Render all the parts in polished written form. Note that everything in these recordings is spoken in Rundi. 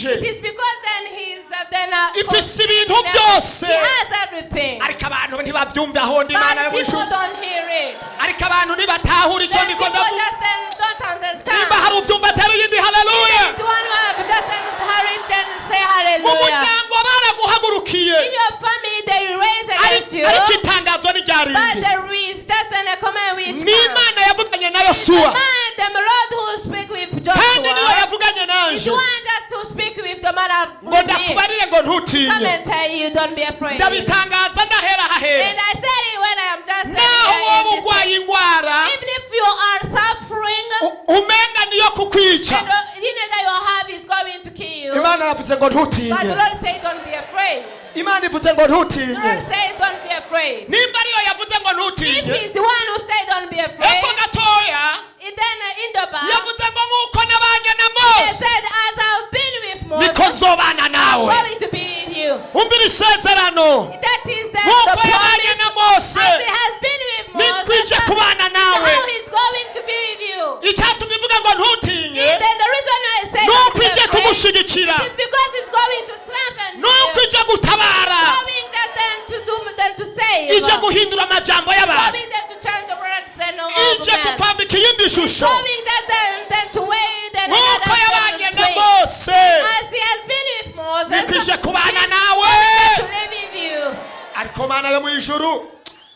irakwije. It is because then he's then Ifise ibintu completely- byose. He has everything. Ariko abantu ntibavyumva aho ndi, Imana yo But mu people ijuru. don't hear it. Ariko abantu ntibatahura icyo Then ndiko people ndavuga. just then don't understand. Nimba hari uvyumva atari iyindi haleluya. There is the one who have just then hurried and say Mu hallelujah. muryango baraguhagurukiye. In your family they raise against you, Ariko itangazo ni rya but rindi. there is just an a command which Ni comes. Imana yavuganye na The Yosuwa, man, the Lord who speak with kandi niwe Joshua, yavuganye is nanje the one just who speak with the man of ngo with me. ndakubarire ngo Come ntutinye. and tell you, don't be afraid. And Ndabitangaza ndahera hahera. I said it when I am just Naho standing wowe here in this urwaye ingwara Even if you are suffering, umenga niyo kukwica, and the you know that you have is going to kill you. Imana yavuze ngo But the ntutinye. Lord said, don't be afraid. Imana ivuze ngo The Lord ntutinye. says, don't be afraid. Nimba ariyo yavuze ngo If ntutinye, he's the one who said, don't be afraid, epfo gatoya then in the back, yavuze ngo nk'uko nabanye na he Mose, said, as I've been with niko Moses, nzobana I'm nawe. going to be with you. Umvira isezerano. That is the Nk'uko yabanye promise. na Mose, As he has been with niko Moses, ije kubana nawe. how he's going to be with you. Icyatumye ivuga ngo ntutinye Then the reason why I said ni don't uko be ije afraid kugushigikira, is because he's going to strengthen ni uko you. ije gutabara, Going just then to do then to save. ije guhindura amajambo y'abantu, Going then to change the words then of ije man. kukwambika iyindi shusho. Going just then to weigh then Nk'uko another yabanye na way. Mose, As he has been with Moses, niko ije kubana nawe. to live with you. Ariko Mana yo mu ijuru,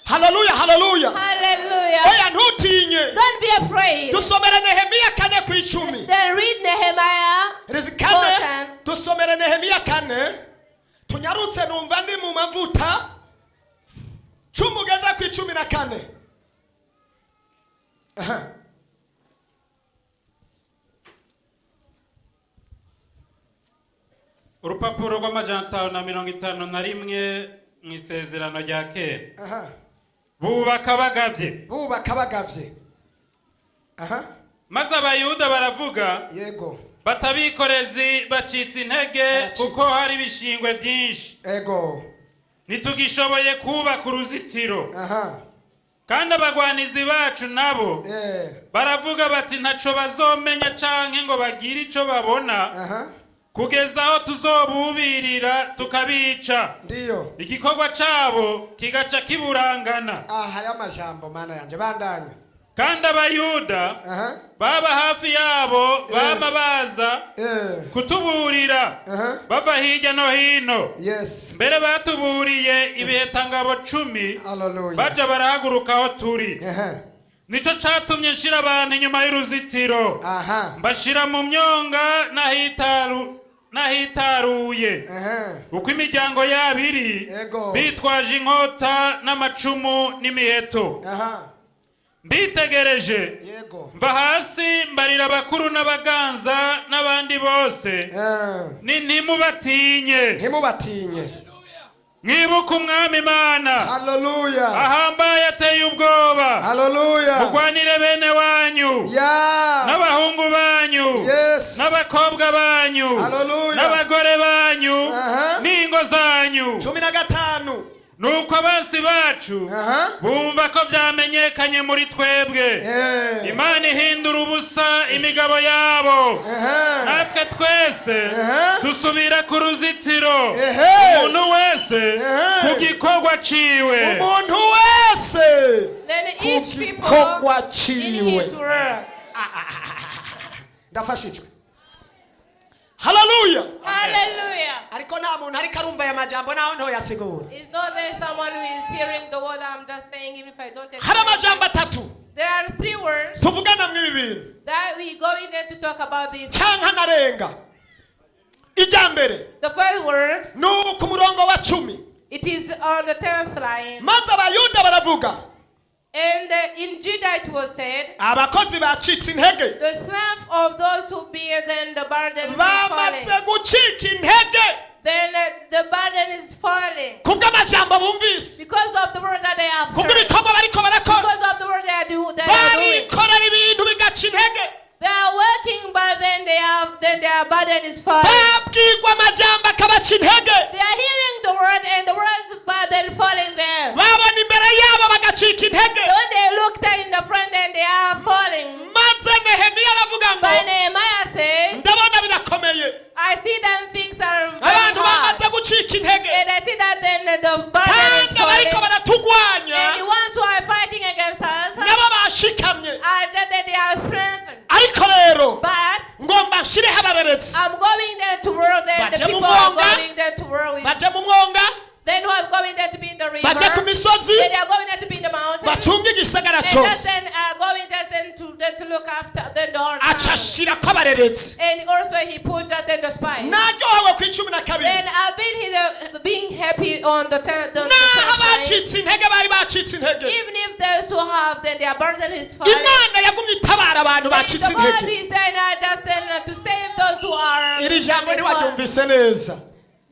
haleluya, haleluya. Hallelujah. Oya, ntutinye. Don't be afraid. Dusomere Nehemiya 4:10. Then read Nehemiah. Rezi 4, dusomere Nehemiya 4, tunyarutse numva ndi mu mavuta. 10 ugeze ku 14. Aha. Urupapuro rw'amajana 551 mu Isezerano rya Kera. Aha. Bubaka bagavye. Bubaka bagavye, aha. Maze Abayuda baravuga batabikorezi bacitse intege, Baracitse. kuko hari ibishingwe byinshi, ntitugishoboye kubaka uruzitiro. Kandi abagwanizi bacu nabo baravuga bati ntaco bazomenya canke ngo bagire ico babona, kugeza aho tuzobubirira tukabica, Ndiyo. igikorwa cabo kigaca kiburangana. Ah, hariho amajambo, Mana yanje, bandanya. Kandi Abayuda baba hafi yabo bama baza kutuburira bava hirya no hino. Mbere batuburiye ibihetangabo 10, Hallelujah. baja barahaguruka aho turi. Nico catumye nshira abantu inyuma y'uruzitiro, mbashira mu myonga n'ahitaruye, uko imiryango yabo iri, bitwaje inkota n'amacumu n'imiheto. Mbitegereje, mva hasi mbarira abakuru n'abaganza n'abandi bose, ni ntimubatinye. Ntimubatinye. Mwibuke Umwami Imana Haleluya. ahambaye ateye ubwoba, Haleluya. mugwanire bene wanyu n'abahungu banyu n'abakobwa banyu Hallelujah. n'abagore banyu n'ingo zanyu. 15. Nuko abansi bacu bumva ko vyamenyekanye muri twebwe, Imana ihindura ubusa imigabo yabo. Natwe twese dusubira ku ruzitiro, umuntu wese ku gikorwa ciwe. Umuntu wese Then ku each people gikorwa in ciwe. his work. Ndafashijwe, haleluya. Hallelujah. Ariko nta muntu ariko arumva aya majambo naho ntoyasigura. Is not there someone who is hearing the word I'm just saying, even if I don't Hari explain? amajambo atatu There are three words tuvugana mw'ibi bintu that we go in there to talk about this. canka narenga. Irya mbere The first word, ni ku murongo wa 10. it is on the 10th line. Maze Abayuda baravuga, And in Judah it was said, abakozi bacitse intege, the strength of those who bear then the burden is falling. bamaze gucika intege Then the burden is falling kubw'amajambo bumvise, because of the word that they have heard. kubw'ibikorwa bariko barakora. Because of the word they are doing. Barikorera ibintu bigaca intege. They are working, but then their burden is falling. Babwirwa amajambo akabaca intege. They are hearing the word and the words burden falling them. Babona imbere yabo bagacika intege. When they looked in the front and they are falling. Maze Nehemiya aravuga ngo, But Nehemiah said, ndabona birakomeye. I see them things are very Abantu hard. bamaze gucika intege. And I see that then the burden is Kandi abariko falling. baratugwanya And the ones who are fighting against us nabo bashikamye. are just that they are strengthened. Ariko rero But ngomba nshireho abarerezi. I'm going there to work then the Baje mu people are mwonga. going there to work with. Baje mu mwonga, Then who are going there to be in the river. baje ku misozi, Then they are going there to be in the mountain. bacunge igisagara And just cyose. then going just then to look after then the whole Aca town. ashirako abarerezi. And also he put just then the spies. Naryohewe ku 12. Then I've been here, being happy on the Naho tenth night. abacitse intege bari bacitse intege. Even if those who have then their burden is falling. Imana yagumye itabara abantu Then bacitse the God intege. is there now just then to save those who are. Iri jambo ntiwaryumvise neza.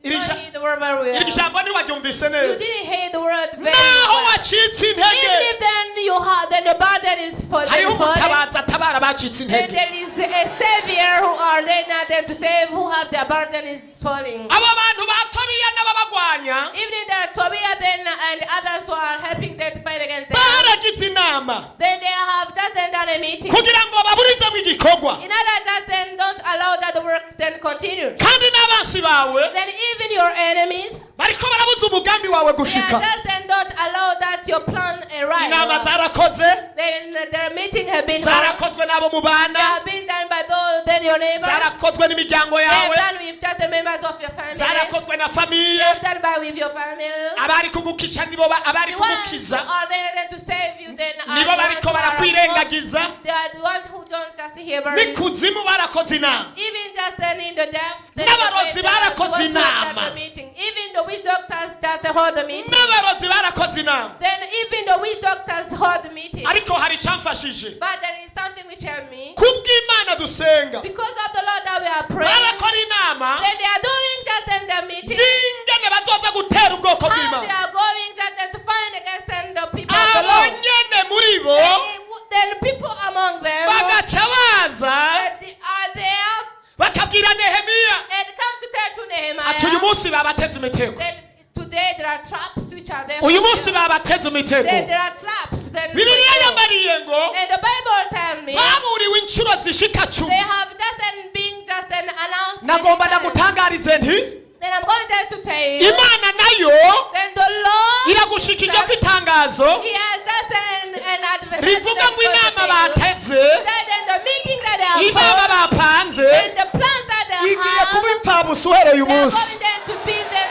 Iri You ja- don't hear the word very well. iri jambo ntiwaryumvise You neza. didn't hear the word very Naho well. wacitse intege, Even if then you have then the burden is for hariho then falling. umutabazi atabara abacitse Then intege. there is a savior who are there now then to save who have their burden is falling. Abo bantu ba Tobiya n'ababagwanya Even if there are Tobiah then and others who are helping them to fight against them, baragize inama then they have just then done a meeting. kugira ngo baburizemo igikorwa. In order just then don't allow that the work then continue. Kandi n'abansi bawe Then even your enemies, bariko barabuza umugambi wawe they are gushika. just then don't allow that your plan arrive. Inama zarakoze, Then their meeting have been held. zarakozwe n'abo mubana, They have been done by those then your neighbors. zarakozwe n'imiryango They have yawe, done with just the members of your family. They zarakozwe na famiye. have done by with your family. Abari kugukica nibo abari The ones kugukiza who are there then to save you then are nibo the ones bariko who are barakwirengagiza. They are the ones who don't just hear about it. N'ikuzimu barakoze inama. Even just then in the death, then N'abarozi the grave, they are the barakoze ones who have done inama. the meeting. Even the witch doctors just hold the meeting. N'abarozi barakoze inama. Then even the witch doctors hold the meeting. Ariko hari icamfashije. But there is something which helped me. Kubw'Imana dusenga, Because of the Lord that we are praying, barakora inama then they are doing just in the meeting. y'ingene bazoza gutera ubwoko How they bw'Imana. are going just then to find against them the people of the Abo Lord. nyene muri bo Then people among them bagaca baza they are there bakabwira Nehemiya and come to tell to ati uyu Nehemiah. munsi babateze imitego. Then today there are traps which are there. Uyu for munsi you. babateze imitego. Then there are traps. Then for Bibiliya you. yambariye ngo And the Bible tells me baburiwe inshuro zishika they 10. have just then been just then announced many Nagomba times. ndagutangarize nti Then I'm going there to tell you. Imana nayo Then the Lord iragushikije ko itangazo He has just an advertisement. rivuga ngo inama bateze, Then the meeting that they have inama called, bapanze then the plans that they igiye have, kuba impfabusa uhereye uyu they are munsi. going then to be then.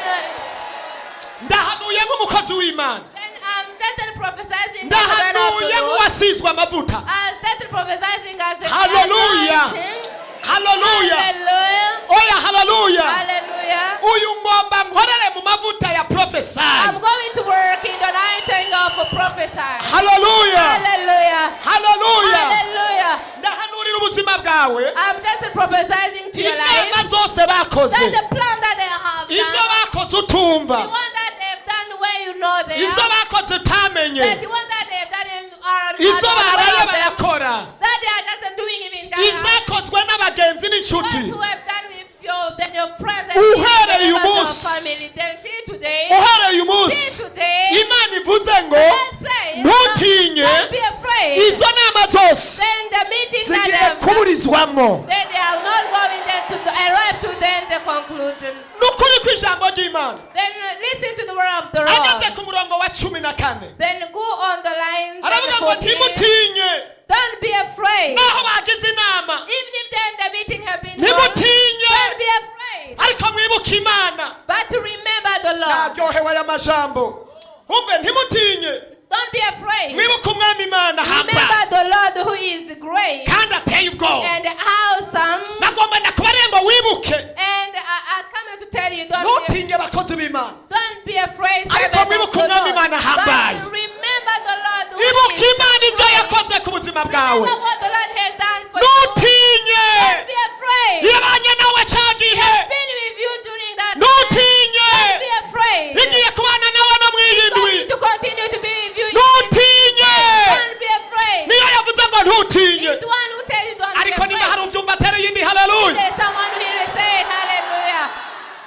Ndahanuye nk'umukozi w'Imana, Then I'm just then prophesying as a man of ndahanuye the Lord. nk'uwasizwe amavuta. I started prophesying as a Hallelujah. anointing. Haleluya! Hallelujah. Oya, haleluya! Hallelujah. Uyu ngomba nkorere mu mavuta ya prophesy. I'm going to work in the anointing of a prophesy. Haleluya! Hallelujah. Haleluya! Hallelujah. Ndahanurira ubuzima bwawe. I'm just prophesying to your Inama life. zose bakoze, That the plan that they have izo done, bakoze utumva, the one that they've done where you know they izo are, bakoze utamenye, that the one that they've done and are izo are baraye aware of them, barakora, that they are just doing even that. izakozwe n'abagenzi n'inshuti. Ones who have done with your then your friends and Uhereye the uyu members of munsi. family. Then till today, Uhereye uyu till munsi, today, Imana ivuze ngo let's say, ntutinye. don't be afraid. Izo nama zose Then the meeting that they zigiye have done, kuburizwamo. then they are not going then to arrive to then the conclusion. Ni ukuri kw'ijambo ry'Imana. Then listen to the word of the Ageze Lord. ku murongo wa 14, Then go on the line. then aravuga ngo 14. ntimutinye Don't be afraid. naho bagize inama. Even if then the meeting have been held, Ntimutinye, don't be afraid. ariko mwibuke Imana. But to remember the Lord. Naryohewe aya majambo. Umve, ntimutinye, Don't be afraid. mwibuke umwami Imana Remember hamba the Lord who is great kandi ateye ubwoba. and awesome. Nagomba ndakubarire ngo wibuke. And I come to tell you, Ntutinye abakozi b'Imana, don't be afraid. ariko Servant of mwibuke the umwami Lord. Imana ahambaye. But remember the Lord who Ibuka is Imana ibyo great. yakoze ku buzima bwawe. Remember what the Lord has done for you. Ntutinye, Don't be afraid. yabanye nawe cya gihe. Been with you during that time. Ntutinye, Don't be afraid. igiye kubana nawe no mu He's iyindwi. going to continue to be with you. Ntutinye, Don't be afraid. niyo yavuze ngo ntutinye. He's the one who tells you don't be Ariko niba hari afraid. ubyumva atera iyindi haleluya. There's someone who will say hallelujah.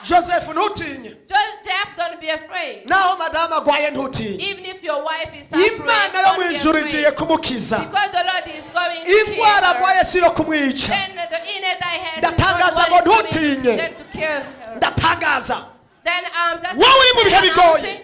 Joseph, ntutinye. Jeff, don't be afraid. Naho madamu agwaye, ntutinye. Even if your wife is suffering, Imana yo mu don't be ijuru igiye afraid. kumukiza. Because the Lord is going to heal Indwara her. agwaye si iyo kumwica. Then the illness that he has is not Ndatangaza what ngo is coming to ntutinye. Ntutinye. Then to kill her. Ndatangaza. Then just Wowe uri mu bihe bigoye. announcing,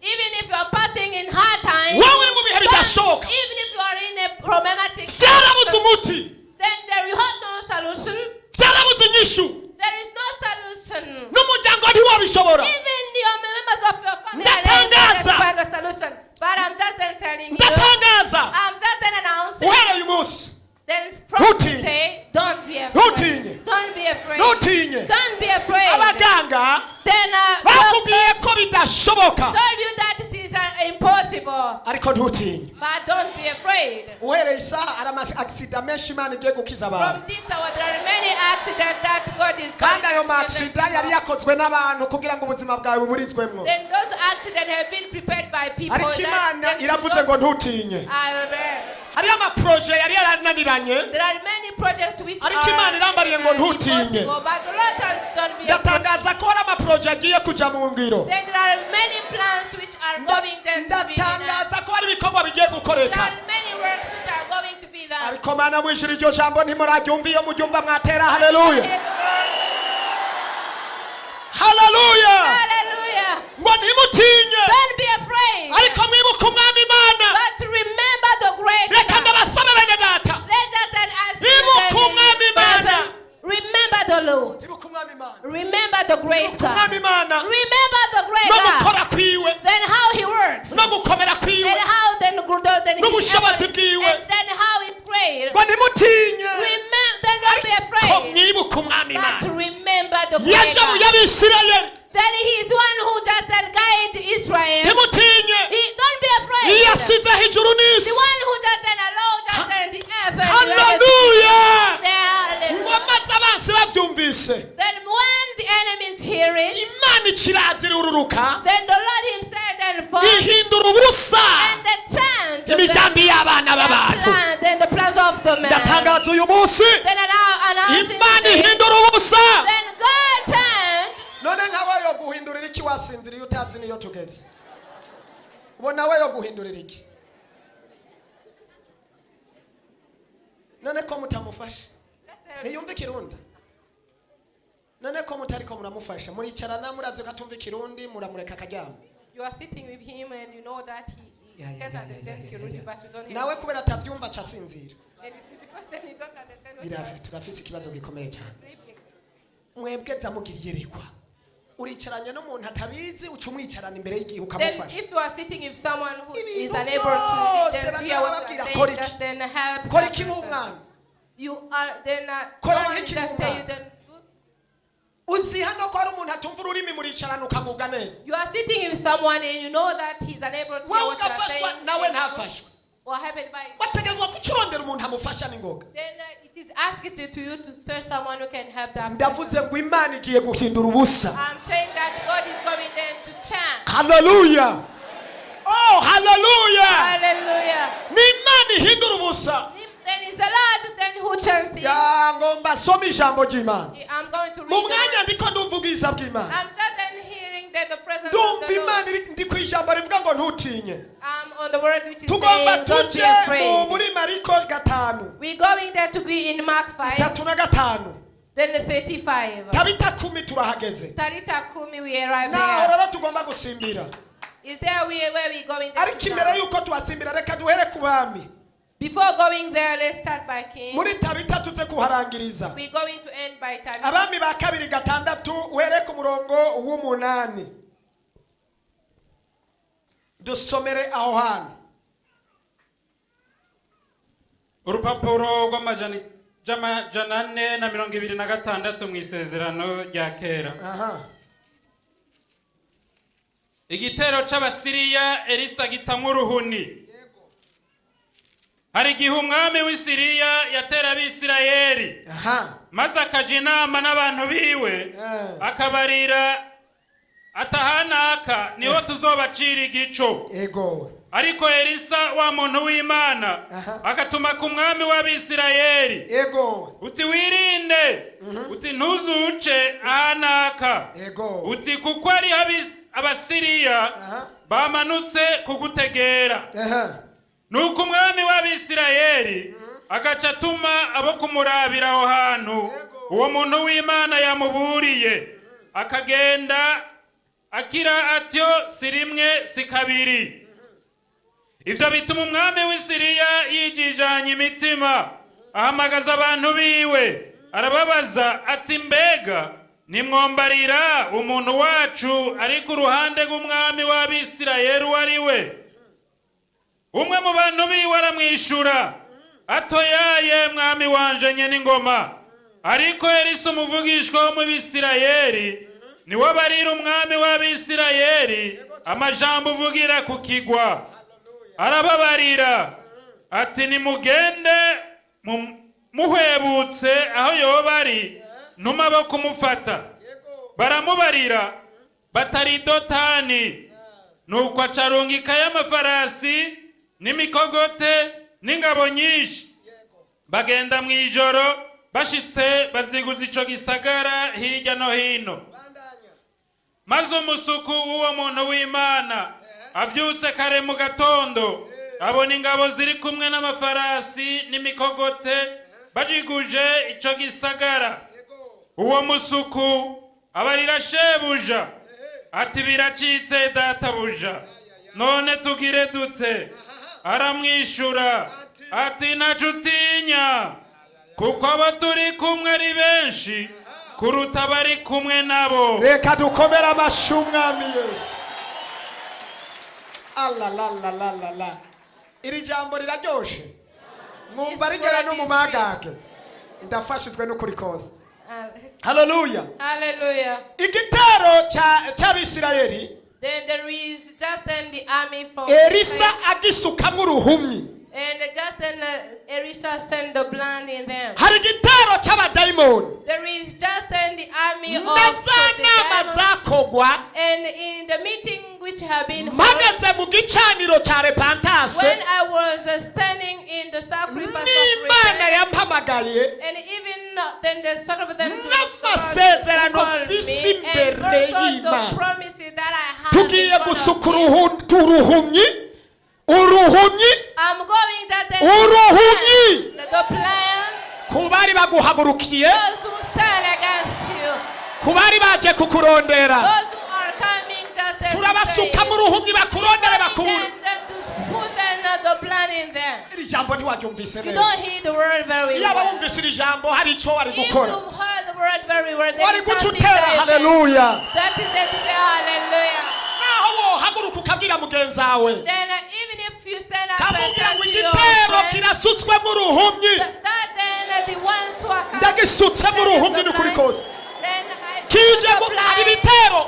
even if you are passing in hard times, Wowe uri mu bihe bidashoboka. Even if you are in a problematic Byarabuze umuti. Then there you have no solution. Byarabuze inyishu. There is no solution. N'umuryango ntiwabishobora. Even your members of your family are able Ndatangaza. to find a solution. But I'm just then telling you. Ndatangaza. I'm just then announcing. Uhereye uyu munsi. Then from Ntutinye. today, don't be afraid. Ntutinye. Don't be afraid. Ntutinye. Don't be afraid. Abaganga Then bakubwiye doctors ko bidashoboka. told you that it is impossible. Ariko ntutinye. But don't be afraid. Uhereye isaha hari ama accident menshi Imana igiye gukiza abantu. From this hour, there are many accidents that God is going Kandi ayo to ma give accident them. yari yakozwe n'abantu kugira ngo ubuzima bwawe buburizwemwo. Then those accidents have been prepared by people. Ariko That, Imana that iravuze ngo ntutinye. Amen. Hariyo amaproje yari yarananiranye. There are many projects which Ariko are Imana irambariye ngo ntutinye. impossible, but the Lord told, don't be afraid. Ndatangaza ko hari amaproje agiye kuja mu ngiro. Then there are many plans which are going then to be done. Ndatangaza ko hari ibikorwa bigiye There gukoreka. are many works which are going to be done. Ariko Mana mwijuru iryo jambo ntimuraryumva iyo muryumva mwatera haleluya. Haleluya. Hallelujah. Ngo ntimutinye. Don't be afraid. Ariko mwibuke umwami Imana. But remember the great Reka God. ndabasabe bene data. Let us then ask you Ibuka then, umwami Imana. brethren, remember the Lord. Ibuka umwami Imana. Remember the great Ibuka umwami God. Imana. Remember the great No God. gukora kwiwe. Then how he works. No gukomera kwiwe. And how then then his N'ubushobozi effort, bwiwe. and then how it's great. Ngo ntimutinye. Remember, then don't be Ariko afraid. mwibuke umwami But Imana. remember the great Yajabuye God. Abisirayeli. Then he is the one who just then guide Israel. Ntimutinye. He, don't be afraid. Yasizeho ijuru n'isi. The one who just then allowed just then the earth and the Haleluya. heavens. Ngo maze abansi babyumvise. Then when the enemies hear it, Imana ikiraza irururuka. then the Lord himself then falls Ihindura ubusa and the change of the imigambi y'abana b'abantu. plan, then the plans of the man. Ndatangaza uyu munsi. Then allow announcing Imana today, ihindura ubusa. then God change. None nkawe yo guhindurira iki wasinziriye utazi niyo tugeze. Ubona we yo guhindurira iki? None ko mutamufasha? Ntiyumva ikirundi? None ko mutariko muramufasha? Muricarana murazi ko atumva ikirundi muramureka akaryama. You are sitting with him and you know that he Yeah, yeah, can't yeah, yeah, understand yeah, yeah, Kirundi, yeah. but you don't hear. Nawe kubera atavyumva aca asinzira. And you see, because then you don't understand what you are Turafise ikibazo gikomeye cyane. sleeping. Mwebwe zamugira iyerekwa. Uricaranye n'umuntu atabizi uca umwicarana imbere y'igihe Then ukamufasha. if you are sitting with someone who Ibintu is unable to byose then to hear what you bazababwira, are kora saying, iki. just then help Kora that iki person. nk'umwana. You are then Kora no one nk'iki just tell you nk'umwana. then do. Uzi hano ko hari umuntu atumva ururimi muricarana ukagubwa neza. You are sitting with someone and you know that he's unable to hear Wewe what you are ugafashwa saying. nawe and ntafashwe. What happened by Wategezwa kucurondera umuntu amufasha n'ingoga. then it is asked to you to search someone who can help that person. Ndavuze ngo Imana igiye guhindura ubusa. I'm saying that God is going then to change. Haleluya. Oh, haleluya. Hallelujah. Ni Imana ihindura ubusa. Then it's the Lord then who changes things. Ya ngomba soma ijambo ry'Imana. I'm going to read. Mu The mwanya word. ndiko ndumva ubwiza bw'Imana. I'm just then hearing that the presence of Ndumva the Imana Lord. iri ndi ku ijambo rivuga ngo ntutinye. I'm on the word which is Tugomba saying, don't be tuje mu afraid. muri Mariko 5. We're going there to be in Mark 5, 35. then the 35. Tabita kumi turahageze. Talita Kumi, we arrive Naho there. rero tugomba gusimbira. Is there where we going there? Ariko to imbere now? yuko tuhasimbira reka duhere ku bami. Before going there, let's start by King. Muri Tabita tuze kuharangiriza. We're going to end by Tabitha. Abami ba kabiri 6 uhere ku murongo w'umunani. Dusomere aho hantu. Urupapuro rw'amajana 426 mu isezerano rya kera. Aha. Igitero c'Abasiriya Elisa gitamwo uruhuni. Hari igihe umwami w'Isiriya yatera Abisirayeli. Aha. Maze akaja inama n'abantu biwe akabarira atahanaka niho tuzobacira igico. Ego. Ariko Elisa wa muntu w'Imana agatuma ku mwami w'Abisirayeli. Ego. Uti wirinde, uti ntuzuce ahanaka. Ego. Uti kuko ari Abasiriya bamanutse kugutegera. Nuko umwami w'Abisirayeli agaca atuma abo kumurabira aho hantu. Uwo muntu w'Imana yamuburiye, akagenda akira atyo, si rimwe si kabiri. Ivyo bituma umwami w'i Siriya yijijanya imitima, ahamagaza abantu biwe, arababaza ati: "Mbega nimwombarira umuntu wacu ari ku ruhande rw'umwami w'Abisirayeli uwo ari we?" Umwe mu bantu biwe aramwishura ati: "Oyaye, mwami wanje nyene ingoma, ariko Elisa umuvugishwa wo mu Bisirayeli niwe barira umwami w'Abisirayeli amajambo uvugira ku kigwa." Arababarira ati: "Nimugende muhwebutse aho yoba ari, ntuma bo kumufata." Baramubarira batari Dotani. Nuko acarungikayo amafarasi n'imikogote n'ingabo nyinshi. Bagenda mu ijoro, bashitse baziguza ico gisagara hirya no hino. Maze umusuku w'uwo muntu w'Imana avyutse kare mu gatondo, abona ingabo ziri kumwe n'amafarasi n'imikogote bajiguje ico gisagara. Uwo musuku abarira shebuja ati: "Biracitse, databuja, none tugire dute?" Aramwishura ati: "Ntaco utinya, kuko abo turi kumwe ari benshi kuruta abari kumwe nabo." Reka dukomere amashyi Umwami Yesu. Alalalalala, iri jambo riraryoshe, mwumva rigera no mu magage. Ndafashijwe n'ukuri kose. Haleluya. Hallelujah. Igitero cy'Abisirayeli, Then there is just then the army from Elisa Israel, agisukamwo uruhumyi. And just then Elisha sent the blind in them. Hari igitero cy'abadayimoni There is just then the army of na za the nama demons. zakogwa. And in the meeting which have been held, Mpagaze mu gicaniro cya repentance, when I was standing in the sacrifice of n'Imana repentance, yampamagaye, and even then the sacrifice then to n'amasezerano God called mfise me, and imbere also the y'Imana. Promises that I have in Tugiye front of gusuka me. uruhumyi, uruhumyi, I'm going that then uruhumyi the plan, ku bari baguhagurukiye, those who stand against you, ku bari baje kukurondera. Those who are coming just then to Turabasuka say, mu ruhumyi, bakurondere, bakubure. Then to push them the plan in them. Iri jambo ntiwaryumvise You neza. don't hear the word very Iyaba well. wumvise iri jambo, hari icyo wari If gukora. you've heard the word very well, there Wari is guca something utera that is haleluya. That is there to say hallelujah. Naho wohaguruka ukabwira mugenzi wawe, Then even if you stand up and kamubwira tell ngo to your igitero friend, kirasutswemo uruhumyi, that then the ones who are coming, ndagisutsemo uruhumyi n'ukuri kose. Then I Kije put the hari plan. ibitero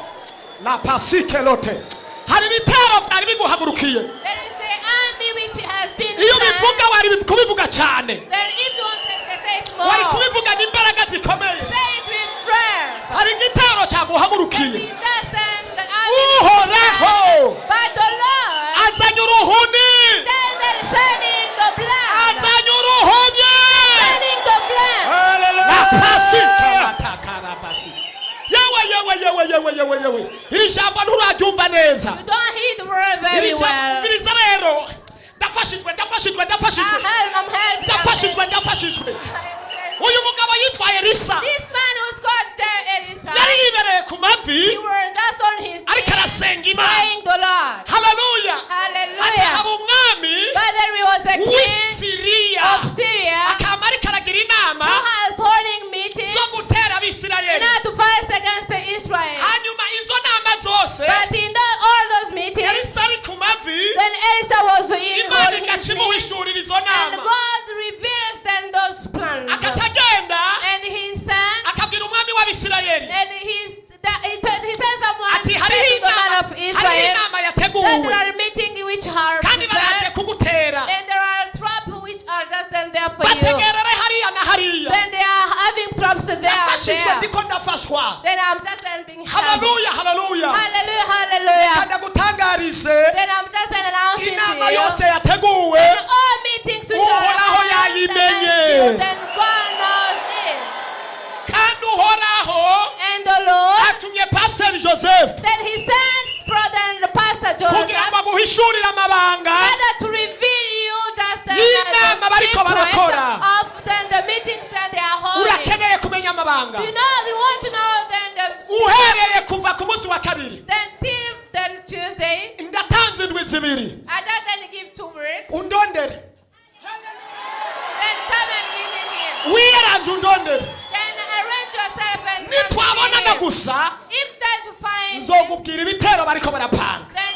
la pasike lote, hari ibitero byari biguhagurukiye. There is the army which has been Iyo planned. bivuga, wari kubivuga cyane. Then if you want to say it more, Wari kubivuga n'imbaraga zikomeye. Say it with strength. Hari igitero cyaguhagurukiye. Then Jesus and the army Uhoraho But the Lord azanye uruhuni, says that sending the blood. azanye uruhumyi. Sending the blood. La pasike latakarabasi. Yewe, yewe, yewe, yewe, yewe, yewe, iri jambo nturaryumva neza. You don't hear the word very Iri jambo, well. umviriza rero. Ndafashijwe, ndafashijwe, ndafashijwe. I'm help, I'm helping. Ndafashijwe, ndafashijwe. Uyu mugabo yitwa Elisa This man who's called Elisa, yari yibereye ku mavi, he was just on his ariko knees arasenga Imana. praying the Lord. Haleluya. Hallelujah. Ati haba umwami But there was a king w'Isiriya of Syria akaba ariko aragira inama who has holding meetings zo gutera in Abisirayeli. order to fight against the Israel. Hanyuma izo nama zose, But in all those meetings, Elisa ari ku mavi, then Elisha was in Imana on his igaca knees, imuhishurira izo and nama. God reveals them those plans. Agaca agenda, And he sent, akabwira umwami w'Abisirayeli and he, that, he, told- he sent someone ati to hariho say to the man inama, of hariho Israel inama that yateguwe, there are meetings which are kandi baraje prepared, kugutera. and there are traps which are just then there for you. Bategerere hariya na hariya. Then they are having traps there and Ndafashijwe, there. ndiko ndafashwa. Then I'm just then being helped. Haleluya, haleluya. Hallelujah, hallelujah. Ndagutangarize, Then I'm just then announcing to inama you. yose yateguwe, And all meetings which are Uhoraho announced yayimenye. against you, then God knows it. Kandi Uhoraho And the Lord, atumye Pasiteri Joseph then he sent brother and Pastor kugira Joseph ngo aguhishurire amabanga rather to reveal you just y'inama the bariko secret barakora. of then the meetings that they are holding. Urakeneye kumenya amabanga. wa kabiri. Then till then Tuesday, Ndatanze indwi 2. I just then give 2 words. Undondere. Then come and visit him. Wiyaranje undondere. Then arrange yourself and come see Nitwabonana him. gusa If that you find him, nzokubwira ibitero bariko barapanga. then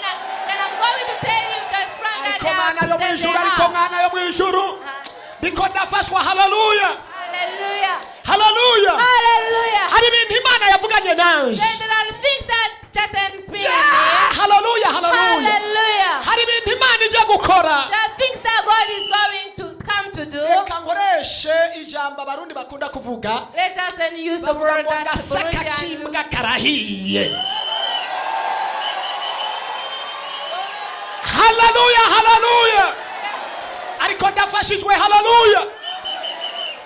I'm going to tell you the plan that Ariko they mana yo have. That they mwijuru, ariko have. mwana yo mwijuru. Ndiko ndafashwa, haleluya. Hallelujah. Haleluya. Hallelujah. Hari ibintu Imana yavuganye nanje. Then there are things that just then speak. Yeah, haleluya, haleluya. Hallelujah. Hari ibintu Imana ije gukora. There are things that God is going to come to do. Reka nkoreshe ijambo abarundi bakunda kuvuga. Let us then use the Bavuga word ngo that agasaka Burundian k'imbwa karahiye. Haleluya, haleluya. Ariko ndafashijwe, haleluya.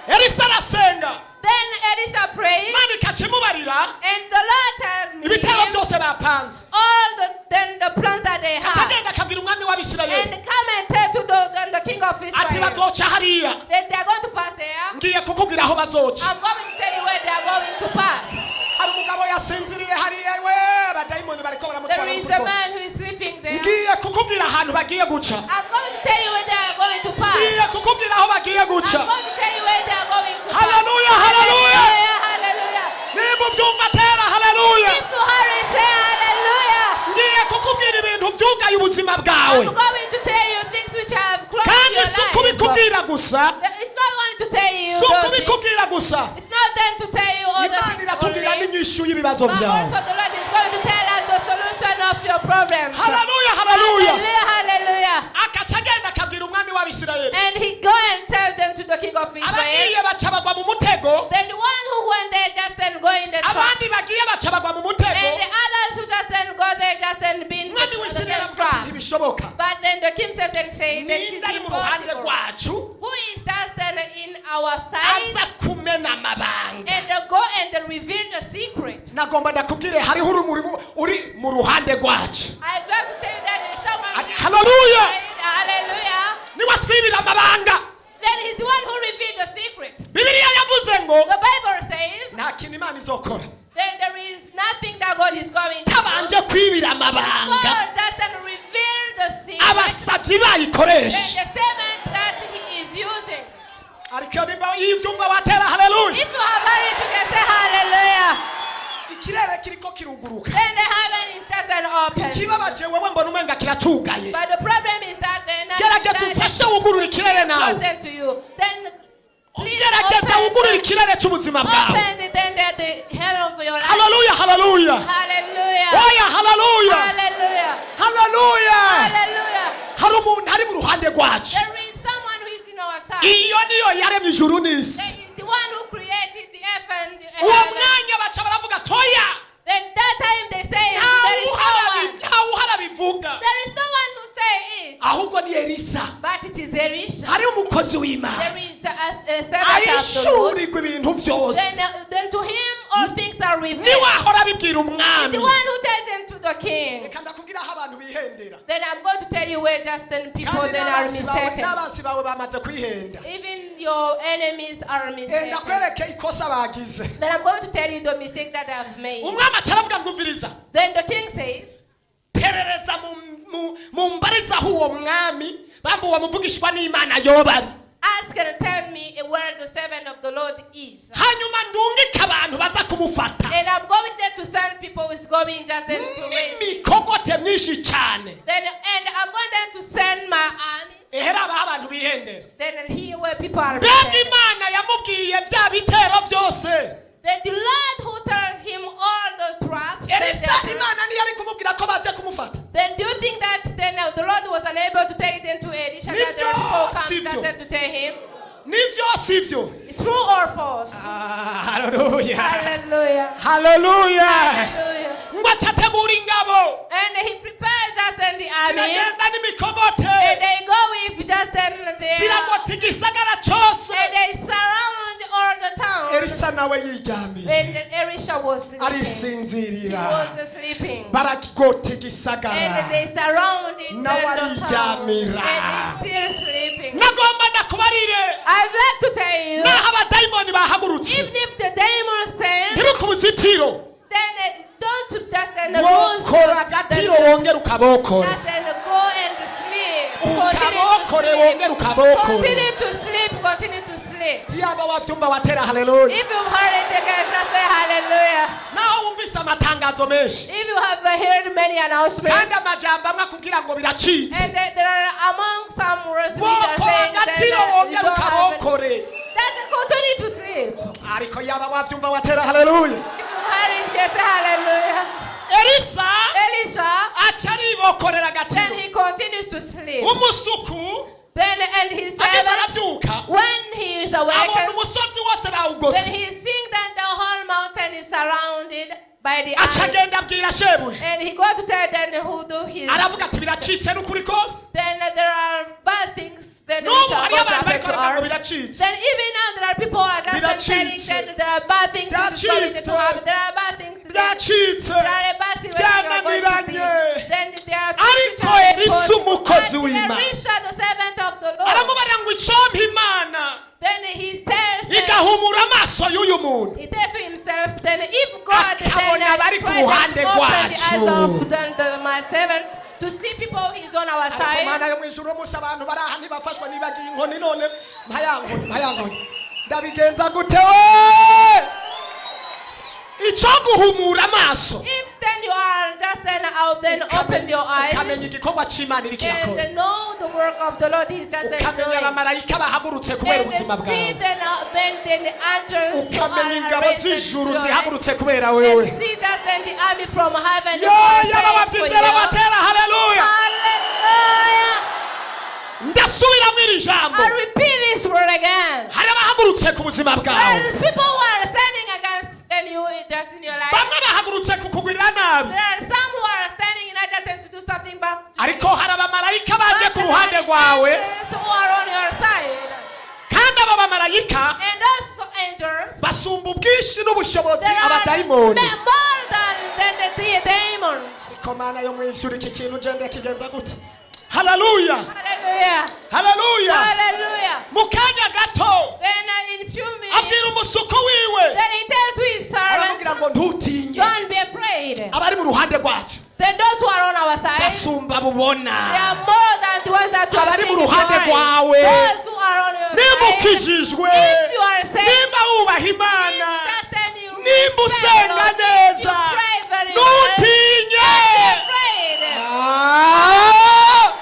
Elisa arasenga. Then Elisha prayed, Imana ikakimubarira and the Lord told ibitero him byose bapanze. all the then the plans that they Aca had. agenda akabwira umwami w'Abisirayeli And come and tell to the king of ati Israel. bazoca hariya. Then they are going to pass there. Ngiye kukubwira aho bazoca. I'm going to tell you where they are going to pass. Hari umugabo yasinziriye hariya, we abadayimoni bariko baramutwara There is mu a kuri man who is sleeping there. Ngiye kukubwira ahantu bagiye guca. I'm going to tell you where they are going to pass. Ngiye kukubwira aho bagiye guca. I'm going to tell you where they are going to pass. Hallelujah, hallelujah. Hallelujah. Nimba ubyumva tera haleluya. If you hear it, say hallelujah. Ngiye kukubwira ibintu byugaye ubuzima bwawe. I'm going to tell you things which have closed Kandi your si life. ukubikubwira gusa. It's not only to tell you Si those things. ukubikubwira gusa. It's not then to tell you all the Imana things iratubwira only, n'inyishu y'ibibazo but byawe. also the Lord is going to tell us the solution of your problems. Haleluya, haleluya. Hallelujah, hallelujah. Akaca agenda akabwira umwami w'Abisirayeli. And he go and tell them to the king of Israel. Abagiye baca bagwa mu mutego. Then the one who went there just then go in the trap. Abandi bagiye baca bagwa mu mutego. And the others who just then go there just then be in the, Umwami the w'Isirayeli same avuga ati trap. ntibishoboka. But then the king said and say that it Ninde is ari mu ruhande impossible. rwacu Who is just then in our side aza kumena amabanga? and go and reveal the secret? Nagomba ndakubwire hariho urumuri uri mu ruhande rwacu. I'd like to tell you that there is someone who is Haleluya. Hallelujah. Niwe atwibira amabanga. Then he's the one who revealed the secret. Bibiliya yavuze ngo The Bible says nta kintu Imana izokora then there is nothing that God is going to do. tabanje kwibira amabanga God just then reveal the secret abasabyi and bayikoresha. the servant that he is using. Ariko nimba iyo ubyumva watera haleluya. If you have heard it, you can say hallelujah. Ikirere kiriko kiruguruka. Then the heaven is just an open. Ikibabaje wewe mbona umenga kiracugaye. But the problem is that then Gerageza ufashe wugurure ikirere nawe. close them to you. Then please Gerageza wugurure open, ikirere cy'ubuzima bwawe. open the heaven of your life. Haleluya, haleluya. Hallelujah. Oya, haleluya. Hallelujah. Haleluya. Hallelujah. Hari umuntu ari mu ruhande rwacu. There is someone who is in our side. Iyo niyo yaremye ijuru n'isi. There is the one who created the earth and the Uwo heaven. mwanya baca baravuga toya. Then that time they say there is no one. Ntawe uharabivuga. There is no one who say it. Ahubwo ni Elisa. But it is Elisha. Hari umukozi w'Imana. There is a servant of the Lord. Ahishurirwa ibintu byose. Then to him all things are revealed. Niwe ahora abibwira umwami. The one who tell them to the king. Reka ndakubwira aho abantu bihendera. Then I'm going to tell you where just then people Kandi then are n'abansi bawe mistaken. n'abansi bawe bamaze kwihenda. Even your enemies are mistaken. Ndakwereke ikosa bagize. Then I'm going to tell you the mistake that I've made. Umwami aca aravuga ngo umviriza. Then the king says, Perereza mu- mu mumbarize aho uwo mwami bamba uwo muvugishwa n'Imana yoba ari. Ask and tell me where the servant of the Lord is. Hanyuma ndungike abantu baza kumufata. And I'm going there to send people who is going just then to raise. N'imikogote myinshi cyane. Then and I'm going there to send my armies. Ehera abaho abantu bihendera. Then here where people are Mbega mistaken. Imana yamubwiye bya bitero byose. Then the Lord who tells him all those traps. Then, Elisa Imana niyo ari kumubwira ko baje kumufata. then do you think that then the Lord was unable to tell it then to Elisha that there are people who come Sivyo. just then to tell him? Nivyo sivyo? It's true or false? Haleluya. Hallelujah. Haleluya. Hallelujah. Ngo acategura ingabo. And he prepared just then the army. Ziragenda n'imikogote. And they go with just then the Ziragota igisagara cyose. and they surround all the town. Elisa nawe yiryamiye. And Elisha was sleeping. He Arisinzirira. was sleeping. Baragota igisagara. And they surrounded Nawe the town. And aryamira. he's still sleeping. Nagomba ndakubarire. I'd like to tell you, Naho abadayimoni bahagurutse. even if the demons stand, Ntibuke uruzitiro. then don't just then lose Wokora agatiro wongere ukabokora. Just then go and sleep. Continue to Ukabokore sleep. wongere ukabokore. Continue to sleep. Continue to sleep. Yaba wavyumva watera haleluya. If you've heard it, you can just say hallelujah. Naho wumvise amatangazo menshi If you have heard many announcements, kandi amajambo amwe akubwira ngo biracitse, and there are among some words which are wokora saying that agatiro you wongere don't have it. ukabokore. Just continue to sleep. Ariko yaba wavyumva watera haleluya. If you've heard it, just say hallelujah. Elisa Elisha, aca aribokorera then agatiro. he continues to sleep. Umusuku Then and he ageze said, aravyuka, when he is abona awakened, umusozi wose then bawugose. he is seeing that the whole mountain is surrounded by the Aca army. agenda abwira shebuja, And he go to tell them who do his. aravuga ati biracitse n'ukuri kose. Then there are bad things then N'ubu which are hariyo going to abantu happen bariko to baravuga ngo us. biracitse. Then even now there are people who are just telling Biracitse. that there are bad things which is going to Byacitse. happen. There are bad things. Then Byacitse. there are bad situations that are going to be. Byananiranye. Then there are things which Ariko are Elisa impossible. umukozi But w'Imana. Elisha, the servant of the Lord, Aramubarira ngo icompa Imana then he tells them, igahumura amaso y'uyu muntu, he tells to himself, then if God then akabona abari ku tries ruhande to open the eyes rwacu. of my servant to see people who is on our Ariko side. Mana yo mu ijuru, umunsi abantu bari aha ntibafashwa, nibagiye inkoni none mpa ya nkoni, mpa ya nkoni, ndabigenza gute we? Icyo guhumura amaso, If then you are just then out, then open your ukamenya eyes igikorwa cy'Imana iri kirakora, and know the work of the Lord is just then ukamenya doing. abamarayika bahagurutse kubera And ubuzima see bwawe, then the angels who ukamenya are ingabo raised to z'ijuru your zihagurutse kubera and wewe. see that then the army from heaven Yo, who are yaba praying for babyizera you. batera haleluya. Hallelujah. Ndasubiramo iri jambo. I repeat this word again. Hari abahagurutse ku buzima There bwawe. are people who are standing against and you just in your life. Bamwe bahagurutse kukugirira nabi, There are some who are standing in adjacent to do something bad to you. ariko hari abamarayika baje But ku there ruhande are rwawe, angels who are on your side. kandi aba bamarayika And those angels, basumba ubwinshi n'ubushobozi they are abadayimoni. more than the demons. Ariko Mana yo mu ijuru, iki kintu ugenda kigenza gute? Haleluya. Hallelujah. Haleluya. Hallelujah. Mu kanya gato Then in few minutes, abwira umusuku wiwe, then he tells to his servants, aramubwira ngo ntutinye, don't be afraid. abari mu ruhande rwacu Then those who are on our side, basumba bubona. they are more than the ones that you are Abari mu seeing with your ruhande eyes. rwawe. Those who are on your Nimba side, ukijijwe, if you are saved, nimba wubaha Imana, if just then you nimba respect the usenga Lord, neza, you pray very well, ntutinye. don't be afraid. Ah!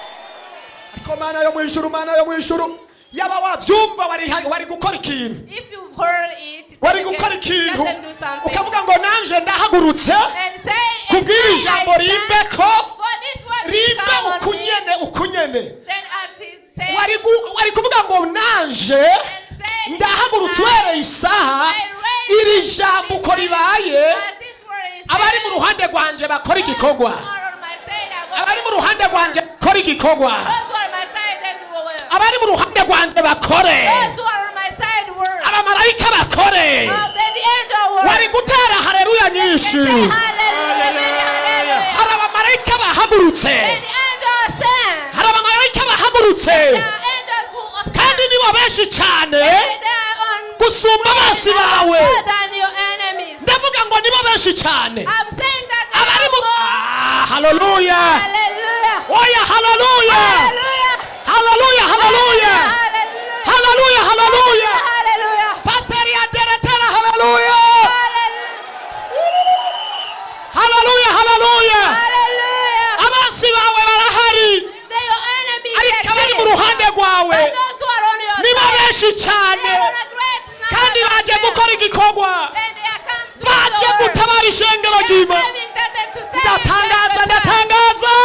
Ariko Mana yo mu ijuru, Mana yo mu ijuru, yaba wavyumva wari gukora ikintu, If you've heard it, wari then you gukora can ikintu just then do something. ukavuga ngo nanje ndahagurutse And say, and kubw'iri I jambo stand rimbe ko for this word to rimbe come on me. ukunyene ukunyene. Then as he said, Wari kuvuga ngo nanje and say, ndahagurutse I- uhereye isaha I raise iri jambo uko ribaye, as this word is abari mu said, ruhande rwanje bakora those igikorwa, who are on my side are going abari mu ruhande rwanje bakora igikorwa, Those who are on my side then do well. abari mu ruhande rwanje bakore, Those who are on my side work. abamarayika bakore. Oh, then the angel work. Wari gutera haleluya And nyinshi. say hallelujah, many hallelujah. Hari abamarayika bahagurutse, Then the angel stand. hari abamarayika bahagurutse, There are angels who are kandi stand. nibo benshi cyane And they are on gusumba abansi bawe. more than your enemies. Ndavuga ngo nibo benshi cyane I'm saying that they abari are mu more. Ah, haleluya. Hallelujah. Oya, haleluya. Hallelujah. Haleluya, haleluya. Hallelujah. Haleluya, haleluya. Hallelujah. Pasiteri ateretera haleluya. Hallelujah. Haleluya, haleluya. Hallelujah. Abansi bawe barahari, They your enemies. ariko abari mu exist. ruhande rwawe But those who are on your nibo side, benshi cyane, they are on a great number kandi of baje them. gukora igikorwa, And they are come to baje the world. gutabara ishengero They are ry'Imana. coming to them to save Ndatangaza, the church. ndatangaza.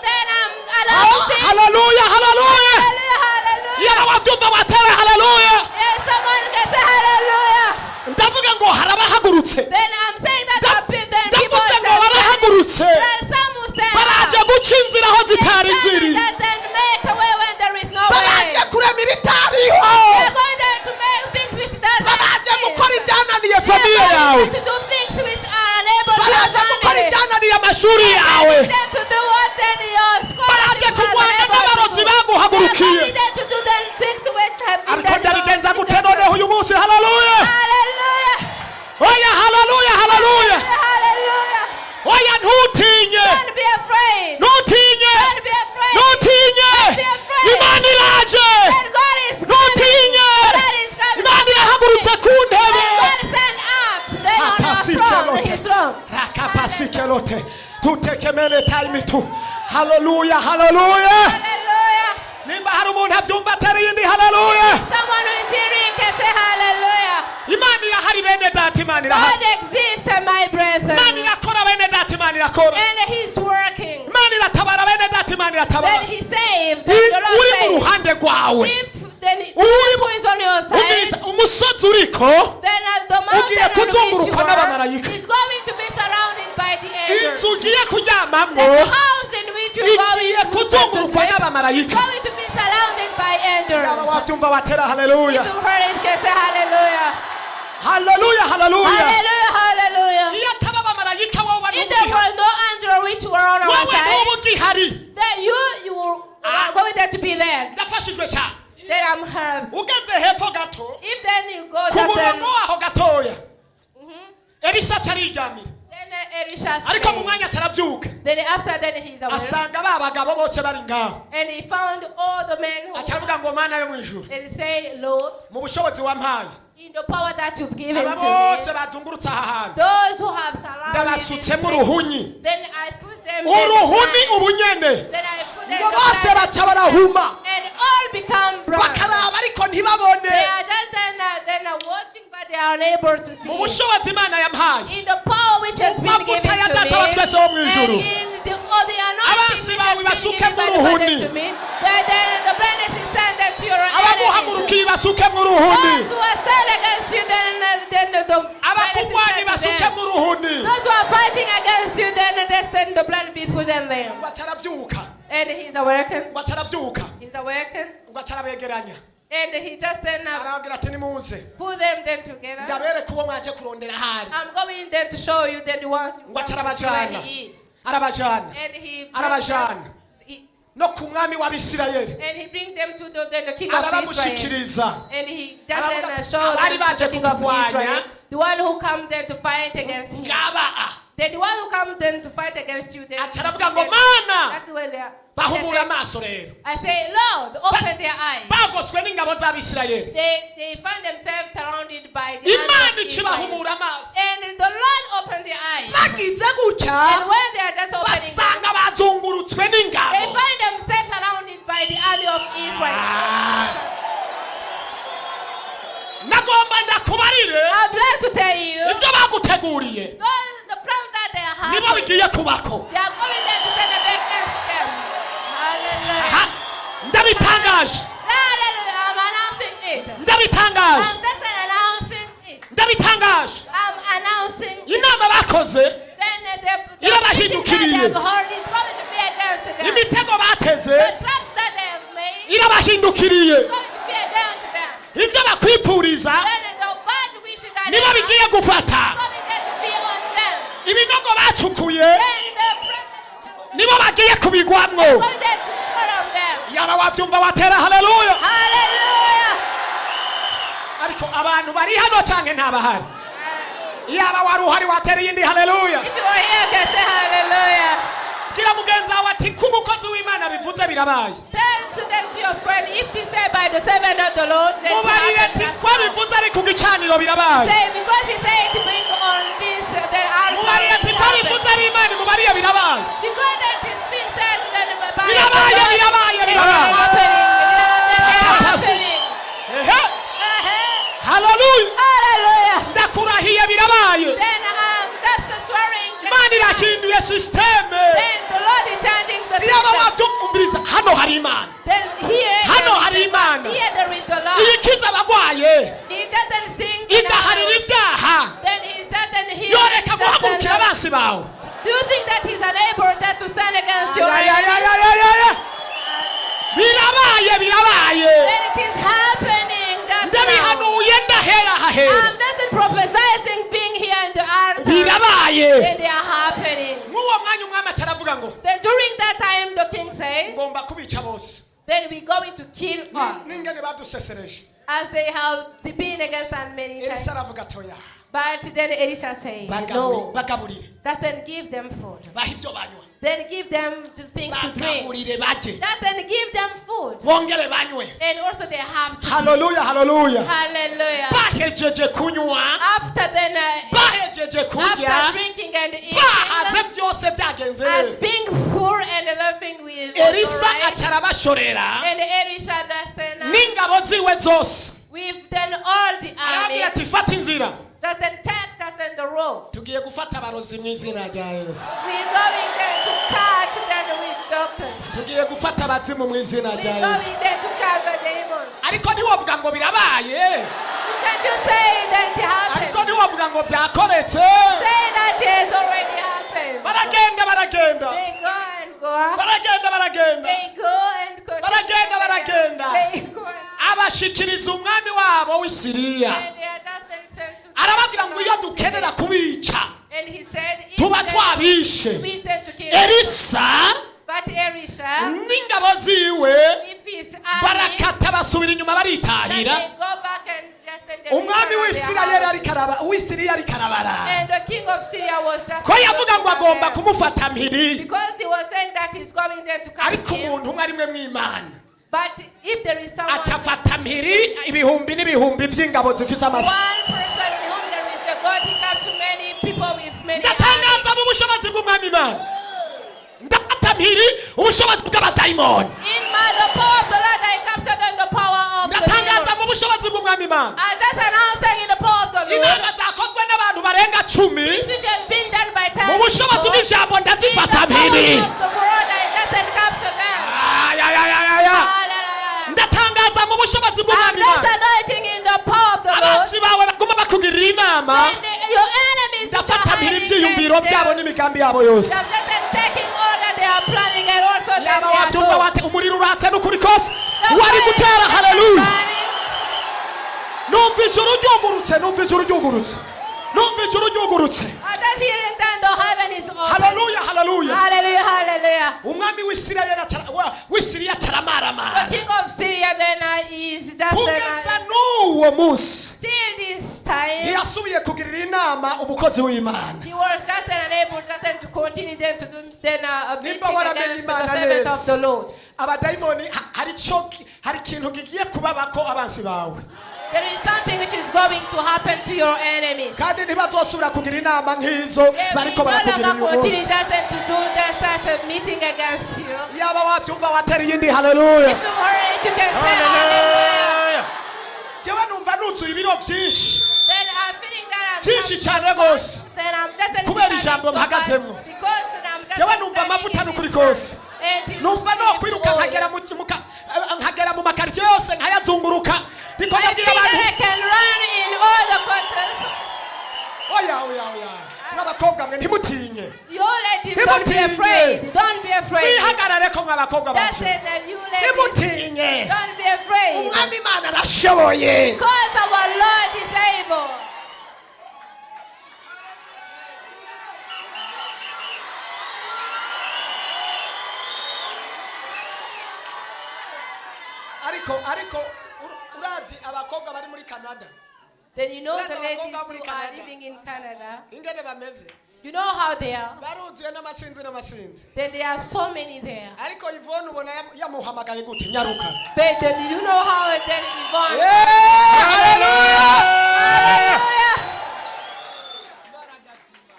Then I'm announcing. Haleluya, haleluya. Hallelujah, hallelujah. Yaba wabyumva watera haleluya. Yes, someone can say hallelujah. Ndavuga ngo hari abahagurutse. Then I'm saying that there are then people Ndavuze ngo are barahagurutse, There are some who stand baraje up. guca inzira aho They zitari stand ziri, and just then make a way when there is no way. baraje kurema ibitariho, They are going there to make things which doesn't baraje exist. gukora ibyananiye They are famiye going yawe, there to do things which are unable to baraje your gukora family. ibyananiye amashuri They are yawe, going there to do what then your baraje scholarship was kurwana unable to n'abarozi do. They are baguhagurukiye. going there to do the things which have been Ariko done ndabigenza wrong. gute noneho uyu munsi? Haleluya. Hallelujah. Oya, haleluya, haleluya. Hallelujah. Oya, ntutinye. throne, his throne. Rakapasikelote tutekemene taimitu. Haleluya, haleluya. Hallelujah. Nimba hari umuntu abyumva atari yindi haleluya. Someone who is hearing can say hallelujah. Imana irahari bene data, Imana irahari. God exists, my Imana brethren. irakora bene data, Imana irakora. And he's working. Imana iratabara bene data, Imana Then iratabara. he saved. Then the Uri mu Lord ruhande rwawe, saved. If then the one who is on your side, Umviriza, umusozi uriko then the mountain ugiye on which you kuzungurukwa are n'abamarayika. is going to be surrounded by the angels. Inzu ugiye kuryamamwo The house in which you're going igiye to kuzungurukwa sleep is n'abamarayika. going to be surrounded by Yaba angels. wabyumva watera If haleluya. you heard it, can say hallelujah. Haleluya, haleluya. Hallelujah, hallelujah. Iyo ataba abamarayika, wowe If there ntugihari. were no angel which were on our Wowe side, ntuba ugihari. then you are going there to be there. Ndafashijwe cyane. Then I'm her. Ugeze hepfo gato, If then you go ku just then, murongo waho gatoya, Elisa acariryamira. Then Elisha Ariko mu stayed. mwanya acarabyuka, Then after then he's away. asanga ba bagabo bose bari ngaho. And he found all the men who Acaravuga ngo: "Mana yo mu ijuru, and he say, 'Lord, mu bushobozi wampaye, in the power that you've given aba to bose me, bazungurutse aha hantu, those who have surrounded ndabasutsemo this place, uruhunyi, then I put them uruhuni in the ubunyene." Then I put them Ngo in the bose blind, baca barahuma, and all become blind. bakaraba ariko ntibabone. They are just then watching, but they are unable to see. Mu bushobozi Imana yampaye, In the power which has been mavuta given ya to Data wa me, twese wo mu ijuru, and in the anointing abansi which bawe has been basuke given by mu the Father ruhuni. To me, then the blindness is sent them to your enemies. Abaguhagurukiye basuke mu ruhuni. Those who are stand against you, then the blindness is Abakurwanya sent to basuke them. mu ruhuni. Those who are fighting against you, then they send the blind be put on them. Ngo acarabyuka. And he's awakened. Ngo acarabyuka. He's awakened. Ngo acarabegeranya. And he just then Arababwira ati: "Nimuze, put them then together. ndabereka uwo mwaje kurondera ahari." I'm going then to show you then the ones you Ngo want to see where acarabajana. he is. Arabajana, And he arabajana he, no ku mwami w'Abisirayeli. And he bring them to the king of Israel. Arabamushikiriza. And he just Aravuga then ati, show "Abari them to baje the king of kuturwanya, Israel. The one who come there to fight against him. ngaba a." Then the one who come then to fight against you, then you see Acaravuga ngo: them. "Mana, That's where they are. bahumura I say, amaso rero." I say, "Lord, open their eyes." Bagoswe n'ingabo z'Abisirayeli. They find themselves surrounded by the army Imana of Israel. ikibahumura amaso. And the Lord opened their eyes. Bagize gutya, And when they are just opening them, basanga bazungurutswe they n'ingabo. find themselves surrounded by the army of Israel. Ah. Nagomba ndakubarire, I'd like to tell you, ibyo baguteguriye the plans that they are nibo having, bigiye kubako. they are going there to turn against them. Hallelujah. Aha, ndabitangaje. Hallelujah. I'm announcing it. Ndabitangaje. I'm just announcing it. Ndabitangaje. I'm announcing it. Inama bakoze Then the meeting that they irabahindukiriye. have heard is going to be against them. Imitego bateze The traps that they have made irabahindukiriye. is going to be against them. Ibyo bakwipfuriza Then the bad wishes that they nibo have bigiye gufata. is going there to be on them. Ibinogo bacukuye Then the nibo bagiye kubigwamwo. going there to fall on them. Yaba wabyumva watera haleluya. Hallelujah. Ariko abantu bari hano canke ntabahari? Yaba wari uhari watera iyindi haleluya. If you are here, can say hallelujah. Gira mugenzi wawe ati: "Ko umukozi w'Imana bivuze, birabaye." Tell to them, to your friend, if they say by the servant of the Lord, then it Mubarire happen ati: just "Ko now. bivuze ari ku gicaniro, birabaye." Say because he said to bring on this then altar, Mubarire it ati: "Ko happened. bivuze ari Imana, mubariye, birabaye." Because that is been said then by the Birabaye, Lord, birabaye, it is birabaye. happening. They are happening. Ehe, haleluya. Hallelujah. Ndakurahiye, birabaye. Then I'm just swearing that Imana irahinduye système. Then the Lord is changing the Iraba system. wabyumviriza, hano hari Imana. Then here, Hano there is hari the God. Imana. Here there is the Lord. Iyikiza abagwaye, He doesn't sing igaharira now. ibyaha, Then he's doesn't heal. yoreka guhagurukira abansi bawe? Do you think that he's unable that to stand against your Ya, ya, ya, enemies? ya, ya, ya, ya. Birabaye, birabaye. Then it is happening just now. Ndabihanuye ndahera hahera. I'm just prophesizing being here in the altar. Birabaye. Then they are happening. Mw'uwo mwanya umwami acaravuga ngo: Then during that time the king said, "Ngomba kubica bose." then we're going to kill all. N'ingene badusesereje. As they have been against us many Elisa times. aravuga ati: "Oya." But then Elisha said, Bagaburi- no. Bagaburire. Just then give them food. Bahe ibyo banywa. Then give them the things to drink. Bagaburire barye. Just then give them food. Bongere banywe. And also they have to. Haleluya, haleluya. Hallelujah. Bahejeje kunywa, After then, bahejeje kurya, after drinking and eating, bahaze byose byagenze as neza, being full and everything with Elisa alright. aca arabashorera And Elisha just then, n'ingabo ziwe zose. with then all the army, Arababwira ati fata inzira, just then take just then the road. tugiye gufata abarozi mu izina rya Yesu, We're going there to catch then the witch doctors. tugiye gufata abazimu mu izina We're rya Yesu. going there to catch the demons. Ariko ntiwavuga ngo birabaye, You can't just say that it ariko happened. ntiwavuga ngo byakoretse. Say that it has already happened. Baragenda, baragenda, They go and go. baragenda, baragenda, They go and go. Baragenda, baragenda. They go and abashikiriza umwami wabo w'i Siriya. And they are just then sent to Arababwira ngo iyo dukenera kubica And he said, if tuba they twabishe. wish them to kill Elisa But Elisha, n'ingabo ziwe with his army, barakata basubira inyuma then baritahira. they go back and just then they Umwami return their w'Isirayeli house. ariko araba, w'Isiriya ariko arabara, And the king of Syria was just ko yavuga ngo agomba there. kumufata mpiri, Because he was saying that he's going there to catch ariko him. umuntu umwe ari mwe mw'Imana But if there is someone, aca afata mpiri ibihumbi n'ibihumbi by'ingabo zifise amasa. one person in whom there is a God, he captured many people with many armies. Ndatangaza mu bushobozi bw'umwami Imana, ndafata mpiri ubushobozi bw'abadayimoni. In my the power of the Lord, I captured them the power of the Ndatangaza demons. mu bushobozi bw'umwami Imana, I just announcing in the power of the Lord, inama zakozwe n'abantu barenga 10, this which has been done by 10 mu bushobozi people, bw'ijambo in the ndazifata power mpiri. of the word, I just capture them. Ay, ay, ay, ay, ay, ay. Hallelujah. Ndatangaza mu bushobozi I'm bw'umwami just Imana, anointing in the power of the Lord. abansi bawe baguma bakugirira inama, When your enemies which are ndafata mpiri hiding ibyiyumviro them, byabo n'imigambi yabo yose. I'm just taking all that they are planning and also that Yaba they are wabyumva doing. wate, umuriro uratse n'ukuri kose The wari fire gutera. is Haleluya. burning. Numva ijuru ryugurutse, numva ijuru ryugurutse, numva ijuru ryugurutse. I'm just hearing that the heaven is open. Haleluya, haleluya. Hallelujah, hallelujah. Umwami w'Isirayeli w'Isiriya acaramaramara The king of Syria then is just then, kugeza n'uwo munsi till this time ntiyasubiye kugirira inama umukozi w'Imana. he was just then unable just then to continue then to do then a meeting Nimba waramenye against the Imana servant neza. of the Lord. Abadayimoni hari icyo, hari ikintu kigiye kubabako abansi bawe, There is something which is going to happen to your enemies. kandi ntibazosubira kugira inama nk'izo They will bariko no barakugira longer uyu continue munsi. just then to do the start a meeting against you. Yaba wabyumva watera iyindi haleluya. If you heard it, you can say hallelujah. Hallelujah. Jewe numva nuzuye ibiro byinshi Then I'm feeling that I'm byinshi cyane rwose then I'm just then kubera becoming ijambo so bad mpagazemo. because then I'm just Jewe numva standing amavuta in n'ukuri this kose, and it's numva no kwiruka oil. nkagera mu nkagera mu makaritsiye yose nkayazunguruka, ndiko I ndabwira feel abantu that I can run in all the quarters. Oya, oya, oya, mw'abakobwa mwe ntimutinye. You ladies, don't be Ntimutinye. afraid. Don't be afraid. Mwihagarare ko mw'abakobwa Just bacu, say that you ladies, ntimutinye. don't be afraid. Umwami Imana arashoboye. Because our Lord is able. Ariko urazi abakobwa bari muri Canada, Then you know Let the our ladies Congo who are Canada. living in Canada. Ingene bameze, You know how they are. baruzuye n'amasinzi n'amasinzi. Then there are so many there. Ariko Yvonne ubona yamuhamagaye gute nyaruka. But then you know how then Yvonne. Yeah, haleluya. Hallelujah.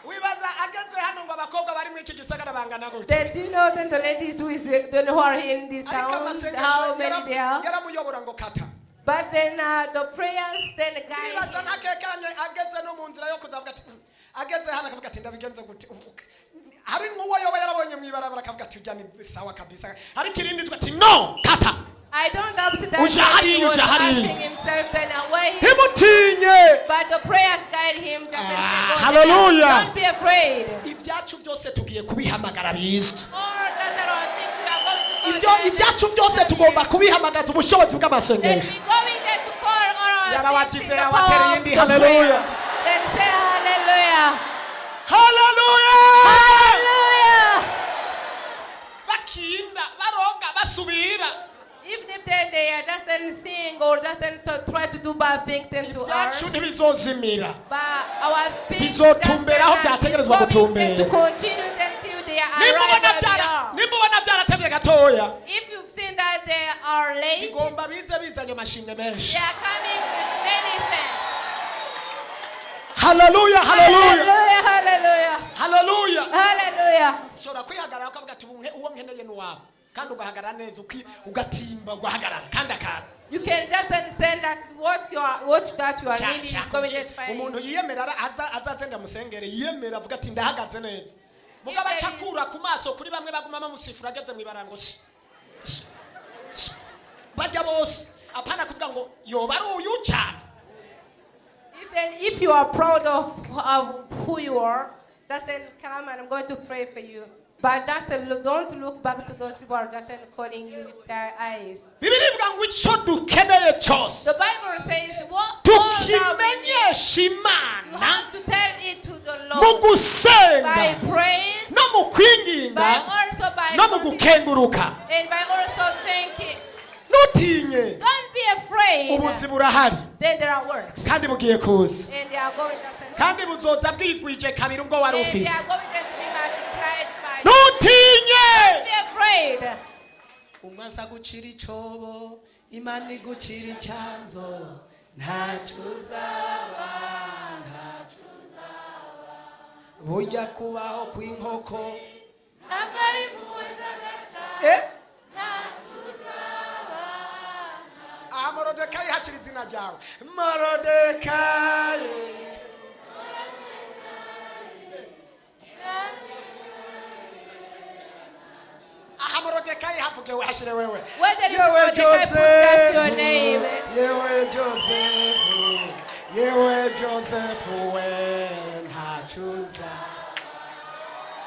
Wibaza ageze hano ngo abakobwa bari muri iki gisagara bangana gute? Then do you know then the ladies who is then who are in this Ariko town, amasengesho how many they are? yaramuyobora ngo kata. But then the prayers then guide Nibaza him. ntakekanye ageze no mu nzira yo kuzavuga ati ageze hano akavuga ati ndabigenze gute?" Hari nk'uwo yoba yarabonye mu ibarabara akavuga ati ujya ni sawa kabisa, ariko irindi jwi ati no kata. I don't doubt that Uja he hariya, was uja hariya. asking himself then where he, Ntimutinye. but the prayers guide him just as Ah, they go. hallelujah. Don't be afraid. Ibyacu byose tugiye kubihamagara biza. All that there are things we are going to call Ibyo them. ibyacu byose tugomba kubihamagaza ubushobozi Then bw'amasengesho. we going there to call all our Yaba things in wabyizera the watera power of iyindi the hallelujah. prayer. Then say hallelujah. Haleluya. Hallelujah. Bakinda baronga basubira. Even if they are just then sing or just then to try to do bad things then to Ibyacu us, ntibizozimira. but Our feet Bizotumbera aho just then byategerezwa is going gutumbera. to continue until they Nimba arrive ubona where we byara are. nimba ubona byaratevye gatoya, If you've seen that they are late, bigomba bize bizanye amashimwe menshi. They are coming with many things. Haleluya, haleluya. Hallelujah, hallelujah, Haleluya. Hallelujah. Ushobora kwihagarara ukavuga ati ubu uwo nkeneye ni uwawe, kandi ugahagarara neza, ugatimba ugahagarara kandi akaza. You can just understand that what that you are needing is going to find. Umuntu yiyemera aza azaze ndamusengere, yiyemera avuga ati ndahagaze neza, mugabo aca akura ku maso kuri bamwe baguma bamusifura ageze mu ibara ngo si si, si. Bajya bose apana kuvuga ngo yoba ari uyu cyane. If you are proud of who you are, just then come and I'm going to pray for you. But just don't look back to those people who are just then calling you with their eyes. Bibiliya ivuga ngo icyo dukeneye cyose The Bible says, what all that we need, tukimenyesha you Imana have to tell it to the mu Lord gusenga by praying, no mu kwinginga by also by no mu gukenguruka. And by also thanking. Ntutinye. Don't be afraid. Ubuzi burahari Then there are works, kandi bugiye kuza and they are going just and kandi buzoza bwigwije kabiri ubwo wari and they ufise. are going to be multiplied by. Ntutinye. Don't be afraid. Umwe aza gucira icobo, Imana igucira icyanzo, ntacyo uzaba, ntacyo uzaba. Burya kubaho kw'inkoko Ntabwo ari impuhwe z'agaca, Eh? ntacyo uzaba. Aha Morodekayi hashira izina ryawe, Morodekayi. Aha Morodekayi havuge we, hashire wewe. Where there is Yewe Mordecai, put just your Joseph, name. Yewe Josefu, yewe Josefu we, ntacyo uzaba.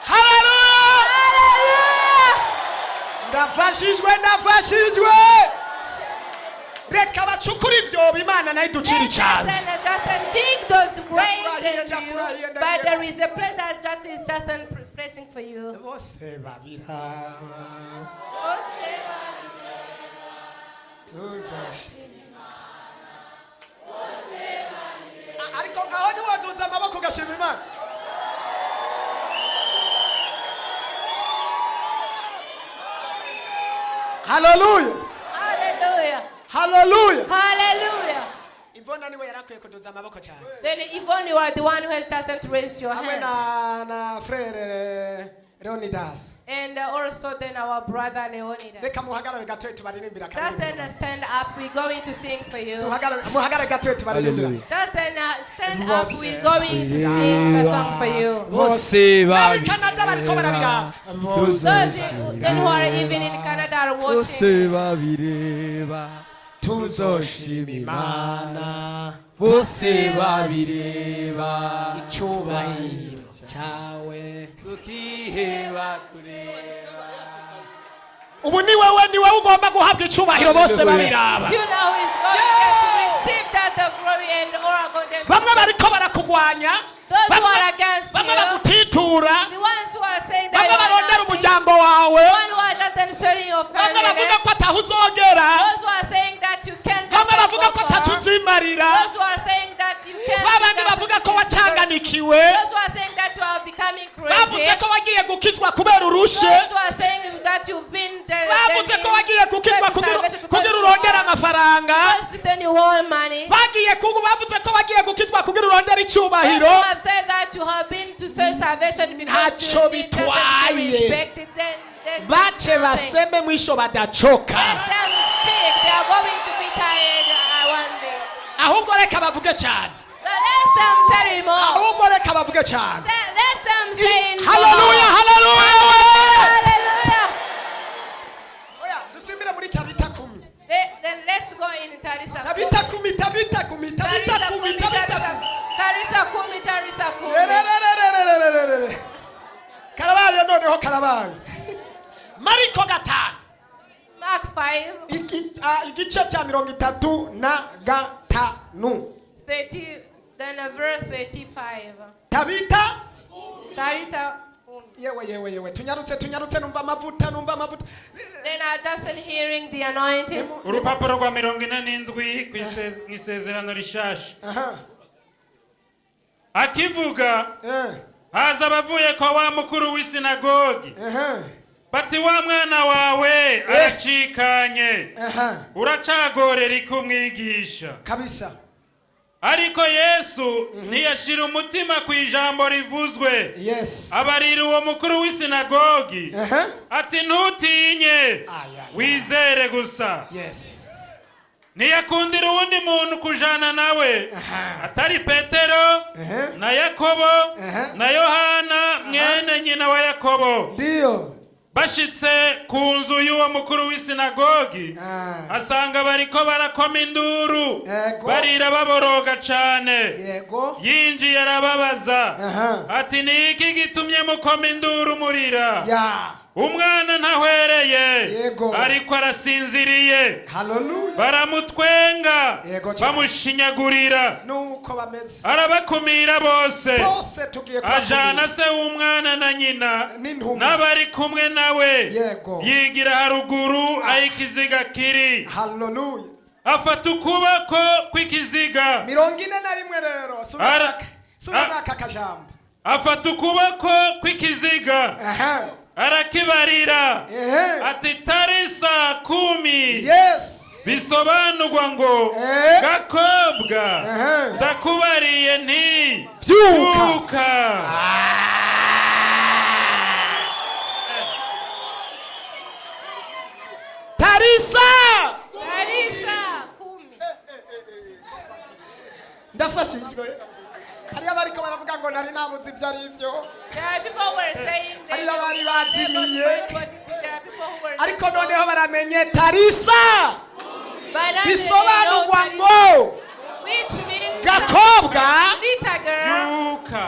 Haleluya! Hallelujah! Ndafashijwe, ndafashijwe. Reka bacukure ibyobo, Imana nayo iducira icyanzu. Just and dig the grave Ndakurahiye, into you, ndakurahiye, but ndagiye. there is a place that just is just and placing for you. Bose babiraba tuzashima. Ariko aho ntiwaduza amaboko ugashima Imana? Haleluya! Hallelujah! Haleluya! Hallelujah! Ivona niwe yarakwiye kuduza amaboko cyane. Then Yvonne, you are the one who has just to raise your Hamwe hands. na frere Leonidas. And also then our brother Leonidas. Reka muhagarare gatoya tubaririmbira Just akaririmbo. then stand up. We're going to sing for you. Duhagarare, muhagarare gatoya tubaririmbira. Hallelujah. Just then stand up. Bose We're going to sing a song for you. Bose N'ab'i Canada bariko barabiraba. Those then who are even in Canada are watching. Bose babireba Tuzoshima Imana bose babireba icyubahiro cyawe. Tukiheba kureba. Ubu ni wewe, ni wowe ugomba guhabwa icyubahiro bose babiraba. It's you now who is going to receive that the glory and all are going to. Bamwe bariko barakugwanya, Those who bamwe are against bamwe you, bagutitura, the ones who are saying that bamwe you are barondera nothing, umuryango wawe, the one who are just insulting your bamwe family, bavuga ko ataho uzogera, those who are saying that you can't just bamwe bavuga go ko ataco far, uzimarira, those who are saying that you can't ba bandi just bavuga ko succeed, wacanganikiwe, those who are saying that you are becoming crazy, bavuze ko wagiye gukizwa kubera urushe, those who are saying that you've been bavuze ko wagiye gukizwa salvation because kugira you urondere want- amafaranga, because then you want money. bagiye kugu bavuze ko wagiye gukizwa kugira urondere Those who icyubahiro. have said that you have been to search salvation because Ntacyo you need just to be bitwaye. respected, then Bace nothing. baseme mwisho badacoka. Let them speak. They are going to be tired one day. Ahubwo reka bavuge cyane. But let them tell him more. Ahubwo reka bavuge cyane. Let them say more. Haleluya, haleluya we! Hallelujah. Oya, dusimbire muri Tabita kumi. Then let's go in Tarisa Kumi. Tabita kumi, Tabita kumi, Tabita Tarisa kumi, Kumi, Tabita Tarisa kumi. Tarisa Kumi, Tarisa Kumi. Erererererererere. Karabaye noneho, karabaye. Mariko 5. Mark 5, Igice cya 35. 30, then verse 35. Tabita Tarita Kumi. Yewe, yewe, yewe, tunyarutse, tunyarutse, numva amavuta, numva amavuta. Then I just hearing the anointing. Urupapuro rwa 47 mu isezerano rishasha. Aha. Akivuga, haza abavuye kwa wa mukuru w'isinagogi, bati: "Wa mwana wawe aracikanye, uracagorera ikumwigisha?" Kabisa. Ariko Yesu ntiyashira umutima ku ijambo rivuzwe. Abarira uwo mukuru w'isinagogi ati: "Ntutinye, Ay, ay, ay. wizere gusa." Ntiyakundira uwundi muntu kujana nawe atari Petero na Yakobo na Yohana mwene nyina wa Yakobo. Bashitse ku nzu y'uwo mukuru w'isinagogi, asanga bariko barakoma induru, barira, baboroga cane. Yinjiye arababaza ati: "Ni iki gitumye mukoma induru murira? Umwana ntahwereye, ariko arasinziriye." Baramutwenga, Cyane. bamushinyagurira. Nuko bameze. Arabakumira bose, Bose tugiye ajana kubakumira. se w'umwana na nyina N'intumwa. n'abari kumwe nawe, yigira haruguru aho ikiziga kiri. Afata ukuboko kw'ikiziga. 41 rero. Subira aka kajambo. Afata ukuboko kw'ikiziga, arakibarira ati: "Tarisa kumi," bisobanurwa ngo: "Gakobwa, ndakubariye nti Vyuka. Vyuka." Tarisa. Tarisa kumi. Ndafashijwe. Hariyo abariko baravuga ngo nari nabuze ibyo ari byo. There are people who were saying they Hariyo abari bazimiye. There are people who were Ariko noneho baramenye tarisa By now they know bisobanurwa Tarisa, ngo which means gakobwa, little girl, Vyuka.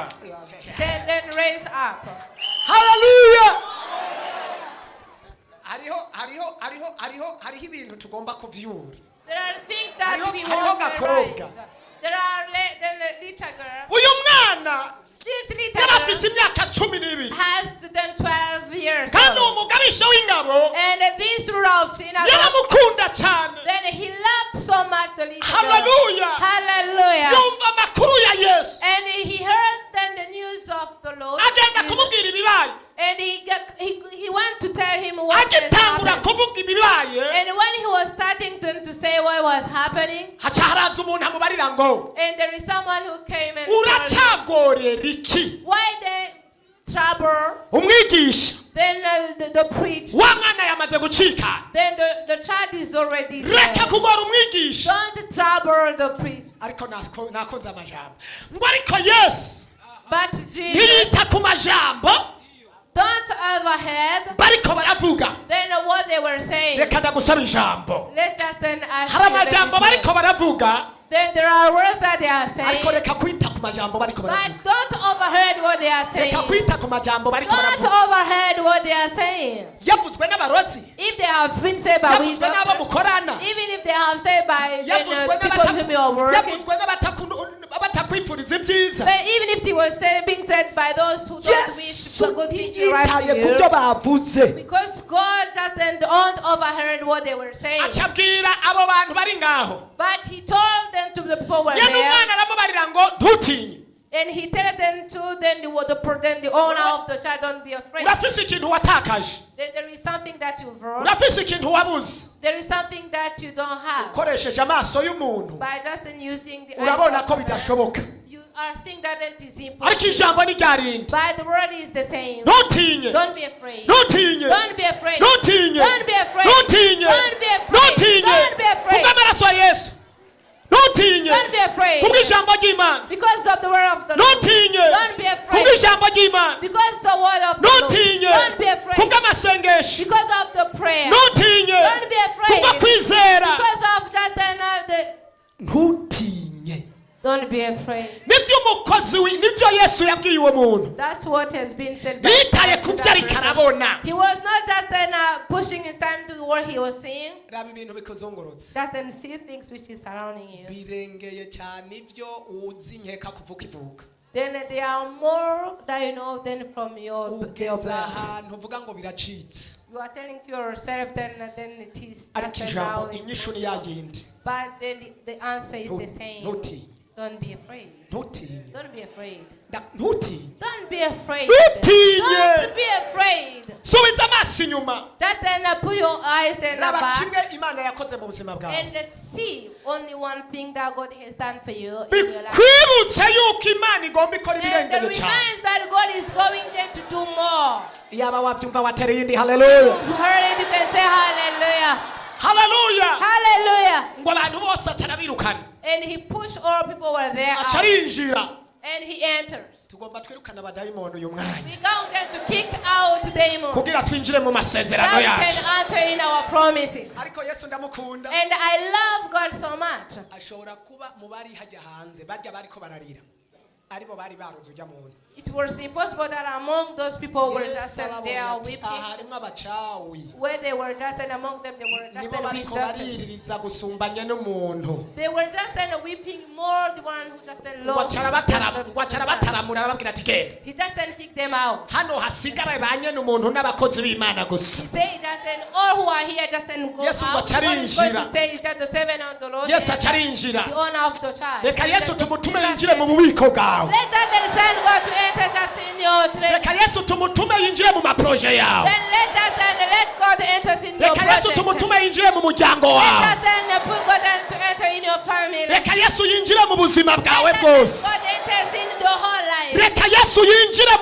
then raise up. Haleluya. Hariho ibintu tugomba kuvyura. There are things that we Hariho want to gakobwa. raise. There are the little girl. Uyu mwana This little yari afise girl imyaka 12. has to then 12 years Kandi uwo old. mugabisha w'ingabo And this ruler of synagogue, yaramukunda cyane. then he loved so much the little girl. Hallelujah. Hallelujah. Yumva amakuru ya Yesu, And he heard then the news of the Lord agenda Jesus. kumubwira ibibaye. And he went to tell him what has Agitangura happened. kuvuga ibibaye, And when he was starting to say what was happening, haca haraza umuntu amubarira ngo: and there is someone who came and told him, "Uracagorera iki "Why the trouble?" umwigisha? Then the preach. Wa mwana yamaze gucika. Then the child is already there. Reka kugora umwigisha." Don't trouble the priest. Ariko nakunze amajambo ngo ariko Yesu But Jesus ntiyita ku majambo don't overhead bariko baravuga. then what they were saying. Reka ndagusaba ijambo. Let's just then ask Hari you that amajambo this bariko word. baravuga, Then there are words that they are saying. ariko reka kwita ku majambo bariko baravuga. But don't overheard what they are saying. Reka kwita ku majambo bariko Don't baravuga. overheard what they are saying. Yavuzwe n'abarozi, If they have been said by witch yavuzwe n'abo doctors, mukorana, even if they have said by then, yavuzwe people whom you are working, yavuzwe n'abatakwipfuriza ibyiza, but even if they were being said by those who don't wish Yesu for good things to arrive ntiyitaye to ku byo you, bavuze. because God just then don't overheard what they were saying. Acabwira abo bantu bari ngaho. But he told them to the people were Nyene there, umwana aramubarira ngo: "Ntutinye." and he told them to then the owner of the child, "Don't be afraid." Urafise ikintu watakaje. Then there is something that you've wrong. Urafise ikintu wabuze. There is something that you don't have. Ukoresheje amaso y'umuntu, By just then using the eyes urabona of ko man, bidashoboka, you are seeing that it is ariko impossible. ijambo ni ryarindi: But the word is the same. Ntutinye. Don't be afraid. Ntutinye. Don't be afraid. Ntutinye. Don't be afraid. Ntutinye. Don't be afraid. Ntutinye. Don't be afraid. Kubw'amaraso ya Yesu, ntutinye. Don't be afraid. Kubw'ijambo ry'Imana, Because of the word of the Lord. ntutinye. Don't be afraid. Kubw'ijambo ry'Imana, Because the word of the Lord. ntutinye. Don't be afraid. Kubw'amasengesho, Because of the prayer. ntutinye. Don't be afraid. Kubwo kwizera, Because of just the ntutinye. Don't be afraid. Nibyo umukozi nibyo Yesu yabwiye uwo muntu. That's what has been said by Yitaye ku to byo that ariko person. arabona. He was not just then pushing his time to what he was seeing. Raba ibintu bikuzungurutse. Just then see things which is surrounding you. Birengeye cyane ibyo uzi nkeka kuvuka ivuka. Then there are more that you know than from your Ugeze birth. ahantu uvuga ngo biracitse. You are telling to yourself then it is Ariko just ijambo now. inyishu ni ya yindi. But then the answer is the same. Ntutinye. Don't be afraid. Ntutinye. Don't be afraid. Ntutinye. Don't be afraid. Ntutinye. Don't be afraid. Subiza amaso inyuma. Just then put your eyes then Raba back kimwe Imana yakoze mu buzima bwawe. And see only one thing that God has done for you in your life. Bikwibutse yuko Imana igomba ikora And ibirengeye the cyane. reminds that God is going there to do more. Yaba wabyumva watera iyindi haleluya. You've heard it, you can say hallelujah. Haleluya. Hallelujah. Ngo abantu bose aca arabirukana. And he pushed all people were there Aca out. arinjira. And he enters. Tugomba twirukana abadayimoni uyu mwanya We go there to kick out demons. kugira twinjire mu masezerano That we yacu. can enter in our promises. Ariko Yesu ndamukunda. And I love God so much. Ashobora kuba mu bari hajya hanze bajya bariko bararira aribo bari baruze ujya muntu. It was impossible that among those people were Yesu just there arabonye ati, weeping. aha harimo abacawi Where they were just and among them they were just nibo and witch bariko doctors. baririza gusumbanya n'umuntu. They were just and weeping more the one who just and Ngo lost. aca arabataramura arababwira ati genda. He just and kicked them out. Hano hasigare ba nyene umuntu n'abakozi b'Imana gusa. He said just and all who are here just and go Yesu ngo out. The one who is going to acarinjira. stay is just the servant of the Lord Yesu and aca arinjira. the owner of the child. Reka Yesu tumutume Jesus yinjire mu said, bubiko bwawe. Let us then send God to enter just in your trade. Reka Yesu tumutume yinjire mu maproje yawe. Then let us then let God enter in your Reka Yesu project. tumutume yinjire mu muryango Let wawe. us then put God then to enter in your family. Reka Yesu yinjire mu buzima bwawe Let us bwose. God enters in the whole life. Reka Yesu yinjire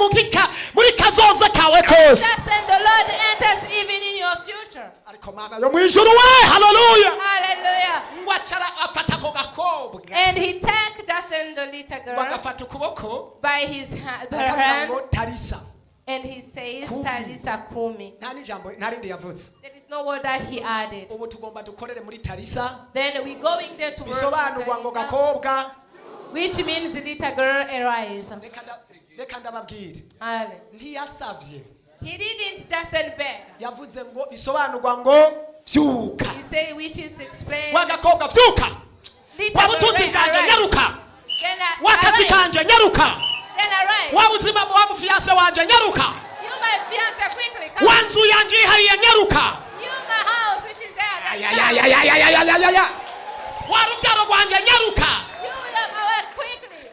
muri kazoza kawe kose. Just then the Lord enters even in your future. Ariko Mana yo mu ijuru we, haleluya. Hallelujah. Ngo acara afata ako gakobwa. And he took just then the little Ngo girl agafata ukuboko by his her akavuga hand ngo tarisa. and he says Kumi. Talisa Kumi. Nta n'ijambo nta rindi yavuze. There is no word that he added. Ubu tugomba dukorere muri tarisa. Then we going there to work in Bisobanurwa ngo Talisa, gakobwa. which means little girl arise. Reka ndababwire. Hallelujah. Ntiyasavye. He didn't just then beg. Yavuze ngo bisobanurwa ngo vyuka. He said, which is explained. Wa gakobwa vyuka. Little Wa girl butunzi bwanje arise. nyaruka. Then Wa kazi arise. kanje nyaruka. Then arise. Wa buzima wa mufiyanse wanje nyaruka. You my fiance quickly come. Wa nzu yanje ihariye nyaruka. You my house which is there. Then Ya come. ya ya ya ya ya ya ya ya. Wa ruvyaro rwanje nyaruka. You love my wife quickly.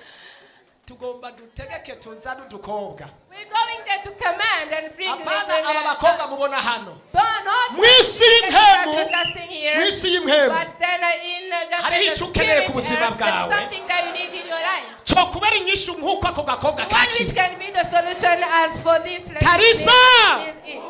Tugomba dutegeke tuzane udukobwa. We're going there to command and bring Apana the, aba bakobwa mubona hano. Don't not Mw'isi y'impemu. just sing here. Mw'isi y'impemu. But then in just Hariho in the icyo ukeneye ku spirit buzima earth, there is bwawe. something that you need in your life. Cyo kubera inyishu nk'uko ako gakobwa The one which kakize. can be the solution as for this lady Tarisa! is it.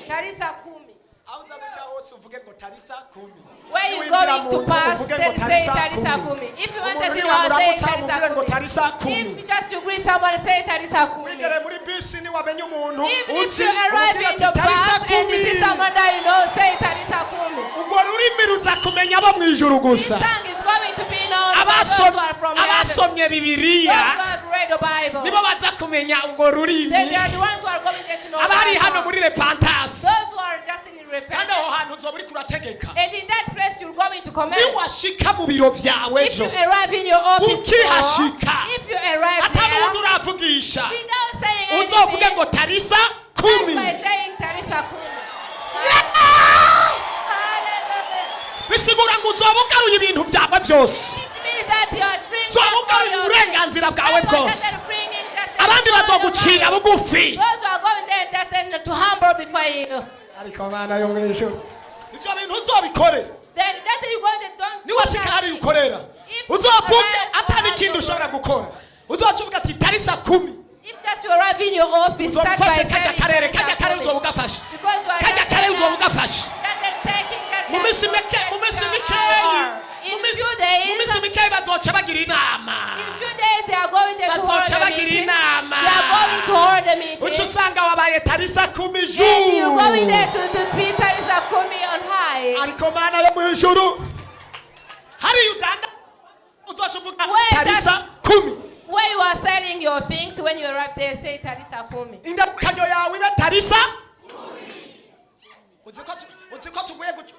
Tarisa Kumi. Aho uza guca hose uvuge ngo tarisa kumi. Where you Niwinjira going mu to nzu pass, uvuge ngo then say tarisa Tarisa kumi. Kumi. If you Umuntu enter in your house, say niwamuramutsa umubwire ngo Tarisa tarisa Kumi. If kumi. you just to greet someone, say Tarisa Kumi. Wigere muri bisi niwamenya umuntu Even if uzi you arrive umubwire in ati the tarisa bus and you see kumi. someone that you know, say Tarisa Kumi. Urwo rurimi ruza kumenya abo mu ijuru This gusa. tongue is going to be known by those who are from heaven. Abasomye Those Bibiliya who have read the Bible. nibo baza kumenya urwo rurimi. Then they are the ones who are going there to know Abari that hano tongue. muri repentance. Those who are just in Kandi repentance. aho hantu uzoba uriko urategeka. And in that place, you're going to command. Niwashika mu biro vyawe If you ejo arrive in your office tomorrow, ukihashika if you arrive ata n'uwundi there, uravugisha without saying uzovuge anything, ngo tarisa just kumi. by saying Tarisa Kumi. Hallelujah. Bisigura ngo uzoba ugaruye ibintu vyawe byose. Which means that you are bringing Uzoba back all ugaruye your uburenganzira bwawe Those who are bwose. just bringing just Abandi all your bazogucira rights. bugufi. Those who are going there just to humble before you. Ariko Mana yo mu ijuru ivyo bintu uzobikore. Then just you go there, don't do Niwashika that. hariya ukorera If uzovuge you arrive ata or n'ikindi have ushobora your gukora uzoca uvuga ati tarisa kumi. If just you arrive in your office, start by Uzobufashe kajya saying karere Tarisa kajya karere Kumi. uzoba ugafashe. Because we are Kajya just karere uzoba just ugafashe. taking just Mu minsi mike mu minsi mikeyi In mu minsi few mu days, minsi mikeyi bazoca bagira inama. in few days they are going there to hold Bazoca a bagira meeting. inama. They are going to hold a meeting. Uca usanga wabaye tarisa kumi And you're going there juu. to be Tarisa Kumi on high. Ariko Mana yo mu ijuru hariya uganda uzoca uvuga Wait, tarisa kumi. Where you are selling your things, when you arrive there, say Tarisa Kumi. Indamukanyo yawe ibe tarisa. Uzi ko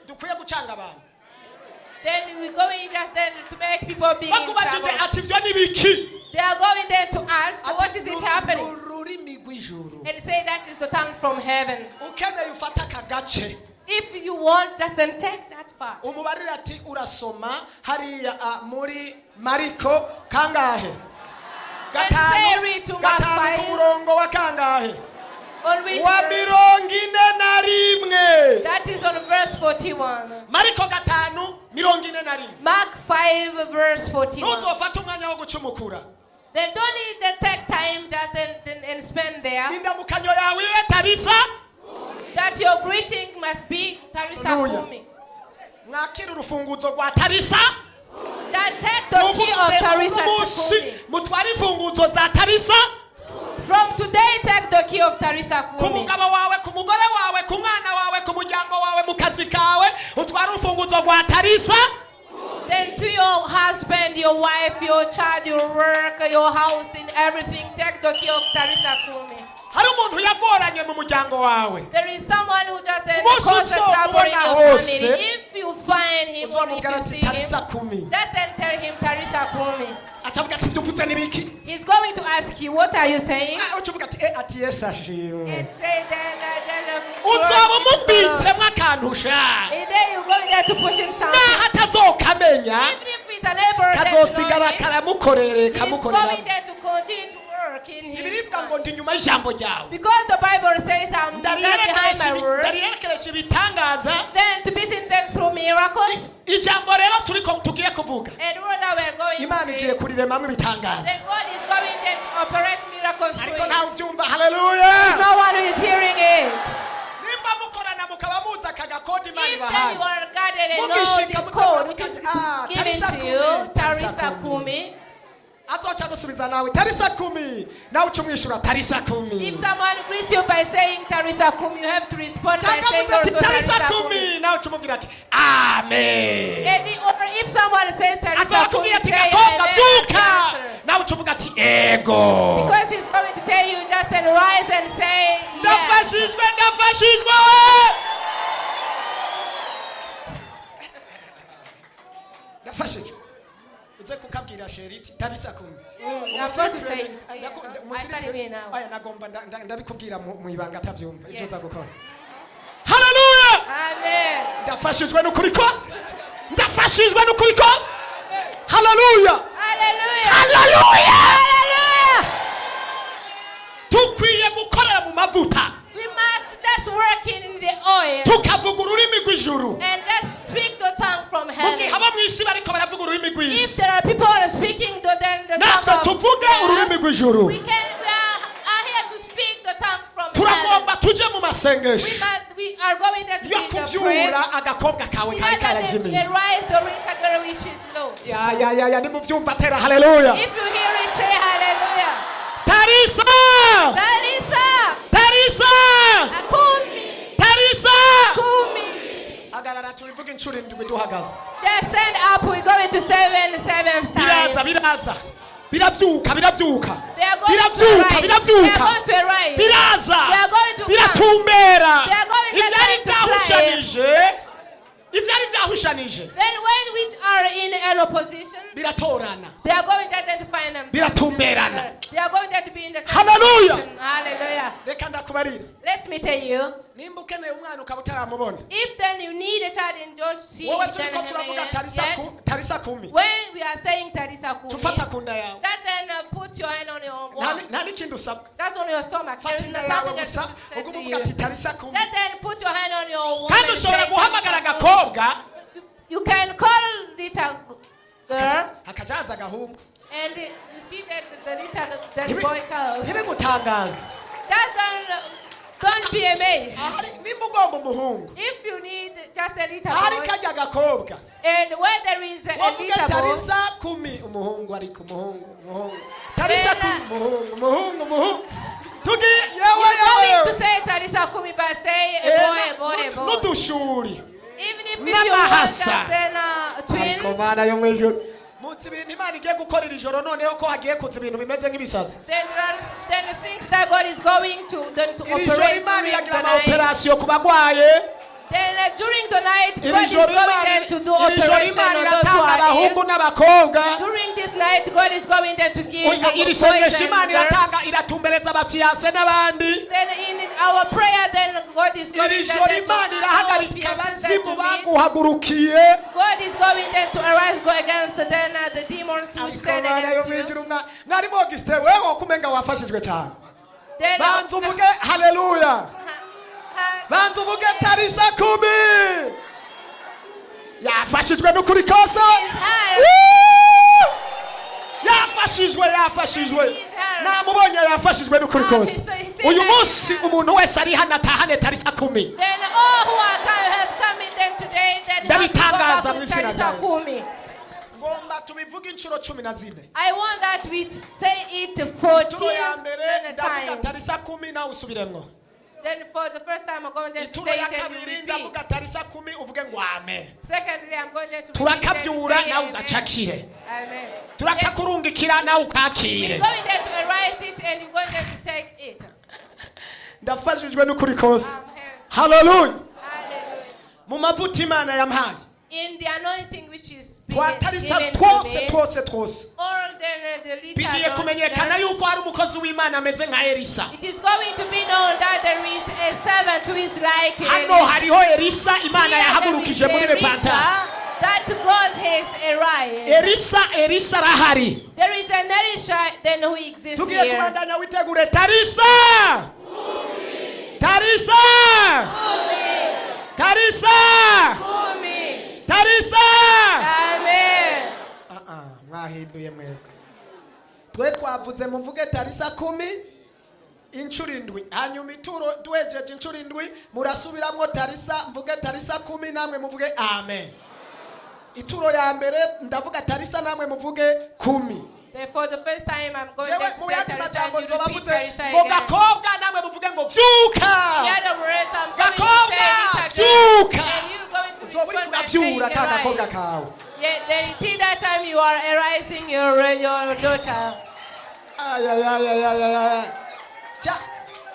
dukwiye gucanga abantu. Then we're going just then to make people be in Bakubajije trouble. ati ivyo ni biki? They are going there to ask, Ati, what is it happening? Ururimi rw'ijuru. And say that is the tongue from heaven. Ukeneye ufata aka gace. If you want, just then take that part. Umubarire ati urasoma hariya muri Mariko kangahe? And say read to Gatanu, Mark gatanu ku 5. murongo wa kangahe? On which Wa verse? 41. That is on verse 41. Mariko 5:41. Mark 5 verse 41. Ntuzofate umwanya wo gucumukura. Then don't need to take time just and spend there. Indamukanyo yawe ibe tarisa. That your greeting must be Tarisa Hallelujah. Kumi. Mwakira urufunguzo rwa tarisa. Just take the key of Muvuze Tarisa umunsi Kumi. mutware imfunguzo za tarisa. From today, take the key of Tarisa Ku Kumi. mugabo wawe, ku mugore wawe, ku mwana wawe, ku muryango wawe, mu kazi kawe, utware urufunguzo rwa tarisa. Then to your husband, your wife, your child, your work, your house, and everything, take the key of Tarisa Kumi. Hari umuntu yagoranye mu muryango wawe. There is someone who just Umunsi caused a trouble in uzomubona your hose, family. If you find him or if uzomubwira you ati see him, tarisa kumi. just then tell him Tarisa Kumi. Acavuga ati ibyo uvuze ni biki? He's going to ask you, what are you saying? Ah, uca uvuga ati eh, ati Yesu ashimwe. And say then, Uzoba glory be to God. umubitsemo akantu sha. And then you go there to push him something. Naho atazokamenya, Even if he's unable then to know kazosigara it, karamukorere he's kamukorera. going there to continue to work in his Ibirivuga ngo life. ndi inyuma y'ijambo ryawe. Because the Bible says I'm not behind my word. Ndariyerekeresha ibitangaza. Then to be seen then through miracles. Ijambo rero turiko tugiye kuvuga, And word that we're going Imana to igiye say, kuriremamo ibitangaza. then God is going then to operate miracles through Ariko it. ntawe ubyumva. Haleluya. There's no one who is hearing it. Nimba mukorana mukaba muzi aka gakodi Imana If then ibahaye, you are guarded and know Mugishika the code which is Ah, given Tarisa to you, Kumi, Tarisa Tarisa Kumi. azoca gusubiza nawe tarisa kumi, nawe uca umwishyura tarisa kumi. If someone greets you by saying Tarisa Kumi, you have to respond by Cyangwa saying avuze ati also tarisa Tarisa kumi, Kumi. nawe uca umubwira ati amen. Or if someone says Tarisa Kumi, Azakubwira ati say gakobwa amen. byuka, Answer. nawe uca uvuga ati ego. Because he's going to tell you just and rise and say yes. Ndafashijwe, ndafashijwe. Ndafashijwe. Uze kukabwira sheri iti tarisa kumi. I'm going to say it. I can't hear now. Aya nagomba ndabikubwira mu ibanga atavyumva ivyo Yes. uza gukora. Haleluya. Amen. Ndafashijwe n'ukuri kose, ndafashijwe n'ukuri kose. Haleluya. Hallelujah. Haleluya. Hallelujah. Tukwiye gukorera mu mavuta, We must just work in the oil tukavuga ururimi rw'ijuru. and just speak the tongue from Mu gihe heaven. abo mu isi bariko baravuga ururimi If rw'isi, there are people who are speaking the, then the natwe tongue of tuvuge ururimi earth, rw'ijuru. we are here to speak the tongue from heaven. Turagomba tuje mu masengesho We are going there to yo be the prayer. kuvyura agakobwa kawe In kari order to karazimiye. arise the little girl which is lost. Ya ya ya ya, nimuvyumva tera haleluya. If you hear it, say hallelujah. Tarisa, Tarisa tarisa, Kumi, tarisa. Kumi. Hagarara tubivuge inshuro indwi duhagaze. Just stand up. We're going to seventh time. Biraza, biraza, biravyuka, biravyuka, They are going to biravyuka, arise. They are biravyuka, going to arise. biraza, They are going to come. biratumbera. They are going to Ivyari to fly. vyahushanije, ivyari vyahushanije Then when which are in an opposition, biratorana. they are going to identify themselves. Biratumberana. They are going there to be in the same Hallelujah. position. Hallelujah. Reka ndakubarira, Let me tell you, nimba ukeneye umwana ukaba utaramubona, if then you need a child and don't see wowe it then turiko turavuga tarisa yet, tarisa kumi, when we are saying Tarisa Kumi, tufata ku nda yawe. just then put your hand on your Nta womb. nta n'ikindi usabwa. That's on your stomach. There Fata is inda yawe something that gusa, to say ugume to uvuga you. ati tarisa kumi. Just then put your hand on your womb Kandi and ushobora say, guhamagara Tarisa Kumi. agakobwa, You can call little girl hakaja haza agahungu. and you see that the little that boy comes. Ntibigutangaze. Just don't be amazed. Ahari nimba ugomba umuhungu, If you need just a little ahari boy, kajya agakobwa, and where there is a wavuga little boy, tarisa kumi, umuhungu ariko umuhungu, umuhungu, tarisa Then, kumi, umuhungu, umuhungu, umuhungu. Tugiye yewe you're going yewe to say Tarisa Kumi, but say a Eh, boy, a boy, a boy. n'udushuri. Even if you want n'amahasa. just then Ariko twins, Mana yo mu ijuru, munsi ibintu Imana igiye gukora iri joro, noneho ko hagiye kuza ibintu bimeze nk'ibisazi. then there are then the things that God is going to then to Iri joro operate Imana during iragira the night. amaoperasiyo ku bagwaye. Then during the night, Iri God is joro going Imana, there to do iri joro operation Imana on those who iratanga are abahungu ill. n'abakobwa. During this night, God is going there to give Oya, iri boys sengesho and Imana girls. iratanga, iratumbereza abafiyase n'abandi. Then in our prayer, then God is going Iri then joro to Imana allow irahagarika piercing them abazimu to meet. baguhagurukiye. God is going then to arise, go against then the demons who Ariko stand Mana yo against you. mwijuru mwarimu Augustin, wewe wakumenga wafashijwe cyane. Then Banza uvuge haleluya. Banza uvuge tarisa kumi. Yafashijwe n'ukuri kose. Woo! Yafashijwe, yafashijwe, namubonye, yafashijwe n'ukuri kose. Uyu munsi umuntu wese ari hano atahane tarisa kumi. Then all who are have come in then today, then have to go Ndabitangaza back mu with izina rya Tarisa Yesu. Kumi. Ngomba tubivuge inshuro 14. I want that we say it Ituro ya 14 mbere ndavuga times. tarisa kumi, nawe usubiremwo. Then for the first time, I'm going then to Ituro say ya it and you kabiri repeat. ndavuga tarisa kumi, uvuge ngo amen. Secondly, I'm going then to repeat and you Turakabyura say nawe amen. ugacakire. Amen. Turakakurungikira nawe We're ukakire. going there to arise it and you're going there to take it. Ndafashijwe n'ukuri kose. Amen. Haleluya. Hallelujah. Mu mavuta Imana yampaye, In the anointing which is being twatarisa given to twose, me, twose twose, all the little bigiye kumenyekana yuko hari umukozi w'Imana ameze nka Elisa. it is going to be known that there is a servant who is like Hano Elisha. hariho Elisa Imana Here there is yahagurukije muri Elisha Repentance. that God has arrived. Elisa, Elisa arahari. There is an Elisha then who exists Tugiye here. kubandanya, witegure. Tarisa, tarisa, Kumi, tarisa, Kumi. tarisa. Amen. Ah, ah, mwahinduye mwebwe. Twe twavuze muvuge tarisa kumi inshuro indwi, hanyuma ituro duhejeje inshuro indwi murasubiramwo tarisa, mvuge tarisa kumi, namwe muvuge amen. Ituro ya mbere ndavuga tarisa, namwe muvuge kumi. Then for the first time I'm going Jewe there to mu say yandi Tarisa majambo and you nzoba repeat mvuze Tarisa ngo again. gakobwa, namwe muvuge ngo vyuka. The other words, I'm going to Gakobwa, say it again. vyuka. And you're going to Uzoba uriko respond by saying uravyura ka gakobwa arise. kawe. Yeah, then until that time you are arising your daughter. Ayayayayayaya.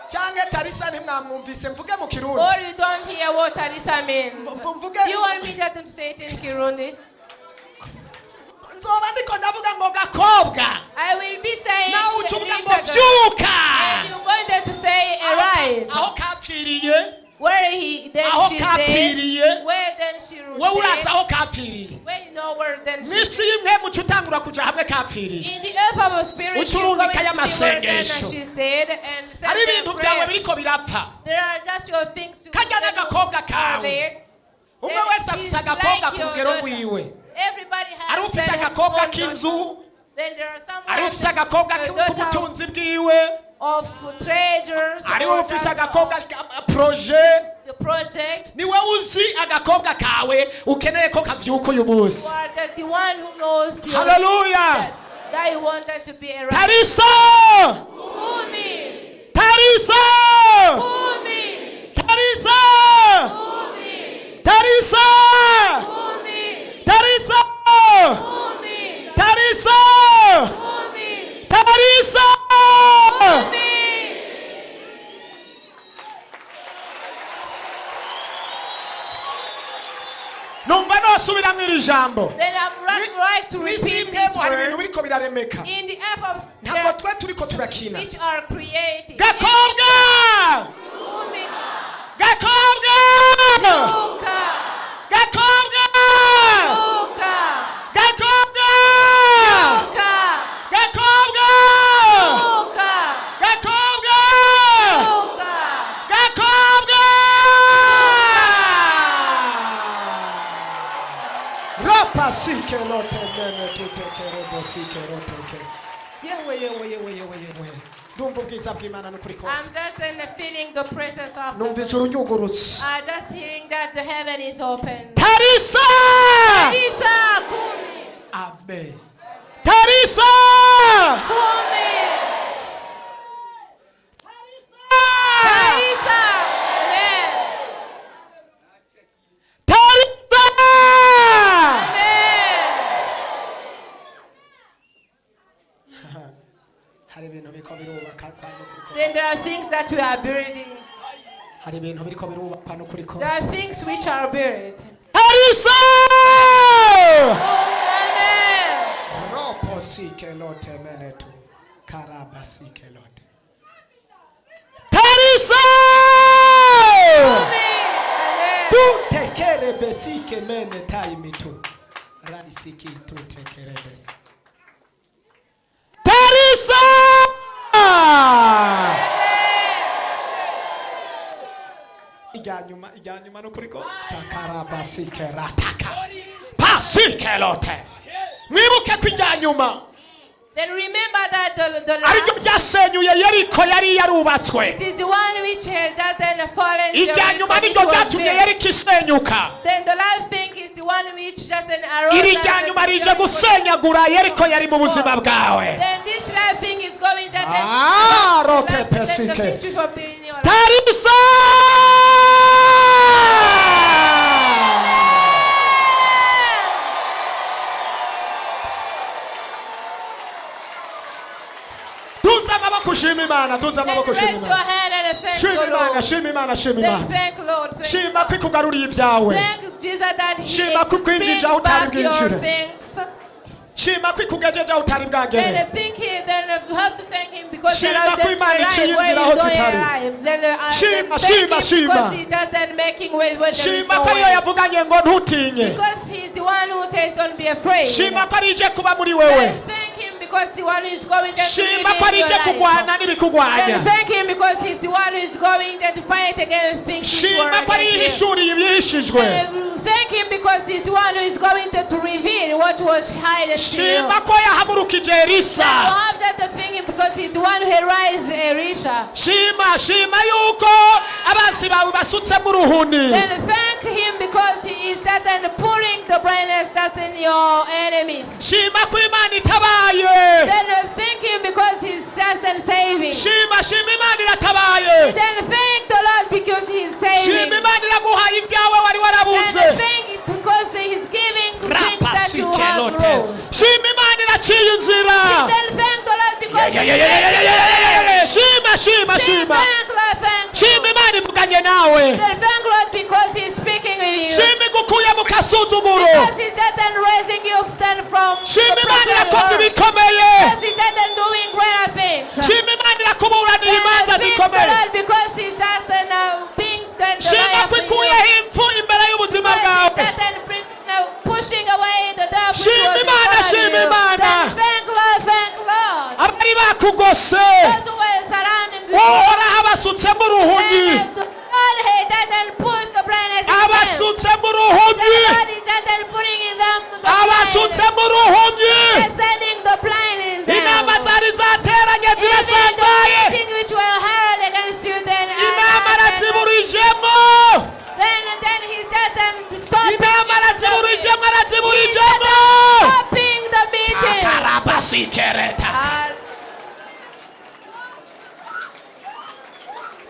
Canke tarisa ntimwamwumvise, mvuge mu Kirundi. Or you don't hear what Tarisa means. Mvuge. You want me just to say it in Kirundi? Nzoba ndiko ndavuga ngo gakobwa, I will be saying nawe uca uvuga ngo little girl. vyuka. And you're going there to say arise. Aho kapfiriye. Where he then Aho she's there. kapfiriye. Where then she Wowe urazi dead. aho kapfiriye. Where you know where then she Mw'isi y'imwe muca utangura kuja hamwe kapfiriye. In the earth of a spirit, she's going Ucurungika to be where then y'amasengesho. she's dead and send Hari them ibintu byawe prayers. biriko birapfa. There are just your things to Kajya that n'agakobwa are kawe. there. Umwe Then wese afise it's agakobwa like ku your rugero daughter. rwiwe. Everybody has Hari ufise their agakobwa own k'inzu, daughter. Then there are some who hari have ufise agakobwa a daughter k'ubutunzi bwiwe, of treasures hari or ufise that agakobwa of ka projet. the project. Niwe uzi agakobwa kawe ukeneye ko kavyuka uyu munsi. You are the one who knows the Haleluya. that you wanted to be around. Tarisa, Kumi, tarisa, Kumi, tarisa, Kumi, tarisa, Kumi, tarisa, Kumi, tarisa, Kumi, tarisa. Kumi. Numva nosubiramwo iri jambo. Then I'm right to Mw'isi repeat y'imwe this hari ibintu word. biriko biraremeka. In the earth of Ntabwo twe turiko turakina. which are created. Gakobwa, Kumi, gakobwa, Luka, gakobwa, Luka, gakobwa, Luka, gakobwa, Luka, gakobwa, Luka. gakobwa. Rapasike lote mene tuteke robosike roteke. Yewe, yewe, yewe, yewe, yewe, ndumva ubwiza bw'Imana n'ukuri I'm kose. just in the feeling the presence of Numva the ijuru ryugurutse. I'm just hearing that the heaven is open. Tarisa. Tarisa Kumi, Amen. Tarisa. Kumi, Tarisa, Amen, Tarisa. Amen. Hari ibintu biriko birubaka kwa n'ukuri Then kose. there are things that we are building. Hari ibintu biriko birubakwa n'ukuri There are kose. things which are buried. Tarisa. Amen. Ropo sike lote menetu karaba sike lote. Tarisa. Rebesike mene tayimitu. Raisiki tutekerebesi. Tarisa! Ijyanyuma, ijyanyuma no kuri kose. Takarabasike rataka. Pasike lote. Mwibuke ko ijyanyuma Then remember that the aribyo last, byasenyuye Yeriko yari yarubatswe. it is the one which has just then fallen. Ijyanyuma Jericho, niryo which was ryatumye built. Yeriko isenyuka. Then the last thing is the one which just then arose. Iri and ryanyuma rije Jericho. gusenyagura Yeriko yari mu buzima bwawe. Then this last thing is going just then. Ah, the rote last- then the pesike. things which were built in your life. Tarisa! Tuza amaboko ushima Imana, tuza Then amaboko ushima raise your Imana. hand and thank Shima the Imana, Lord. shima Imana, shima Then Imana. thank Lord. Thank Shima ko ikugaruriye ibyawe. Thank Jesus that He Shima ko ikwinjije aho bring utari back your bwinjire. things. Shima ko ikugejeje aho utari bwagere. Then thank him. Then you have to thank him because Shima there are ko just Imana arrive iciye where inzira you aho don't zitari. arrive. Then, Shima, then thank shima, him shima. because he just then making way where there is Shima no ko ariyo way. yavuganye ngo ntutinye. Because he's the one who says don't be afraid. Shima ko ari ije kuba muri wewe. Then thank him because the one who is going there to live Shima ko ari in your ije life. kurwana n'ibikugwanya. Then thank him because he's the one who is going there to fight against things which Shima were ko ari against you. ihishuriye ibyihishijwe. Then, thank him because he's the one who is going to reveal what was hidden to you. Shima ko yahagurukije Elisa. You have that to thank him because he's the one who raised Elisha. Shima, shima yuko abansi bawe basutsemo uruhuni. Then thank him because he is just and pouring the brightness just in your enemies. Shima ko Imana itabaye. Then thank him because he's just and saving. Shima, shima Imana iratabaye. Then thank the Lord because he's saving. Shima Imana iraguhaye ibyawe wari warabuze. Then thank because he's giving things that you have Rapasikelote. lost. Shima Imana iraciye inzira. Then thank the Lord because Yeah, he's yeah, yeah, yeah, yeah, yeah, yeah, yeah, yeah. Shima, shima, Say shima. thank Lord, thank Shima Lord. Imana ivuganye nawe. Then thank Lord because he's speaking with you. Shima igukuye mu kasuzuguro. Because he's just then raising you then from the Shima Imana pressure you irakoze are. ibikomeye. Because he's just then doing greater things. Shima Imana irakuburanira Then imanza thank the zikomeye. Lord because he's just then being then the Shima lion ko for you. ikuyeho impfu imbere y'ubuzima Because bwawe. he's just then pushing away the devil which Shima was in Imana, front of shima you. Imana. Then thank Lord, thank Lord. Abari bakugose Those who were surrounding you. Uhoraho abasutsemo uruhunyi. Then, the Lord he just then pushed the blindness in them. Abasutsemo The uruhumyi. Lord is just then putting in them the blind. Abasutsemo uruhumyi. He's sending the blind in them. Inama zari zateranye Even the zirasanzaye. meeting which were held against you then Inama araziburijemo. then he's just then stopping Inama araziburijemo, araziburijemo. stopping the meeting. Akarabasikereta.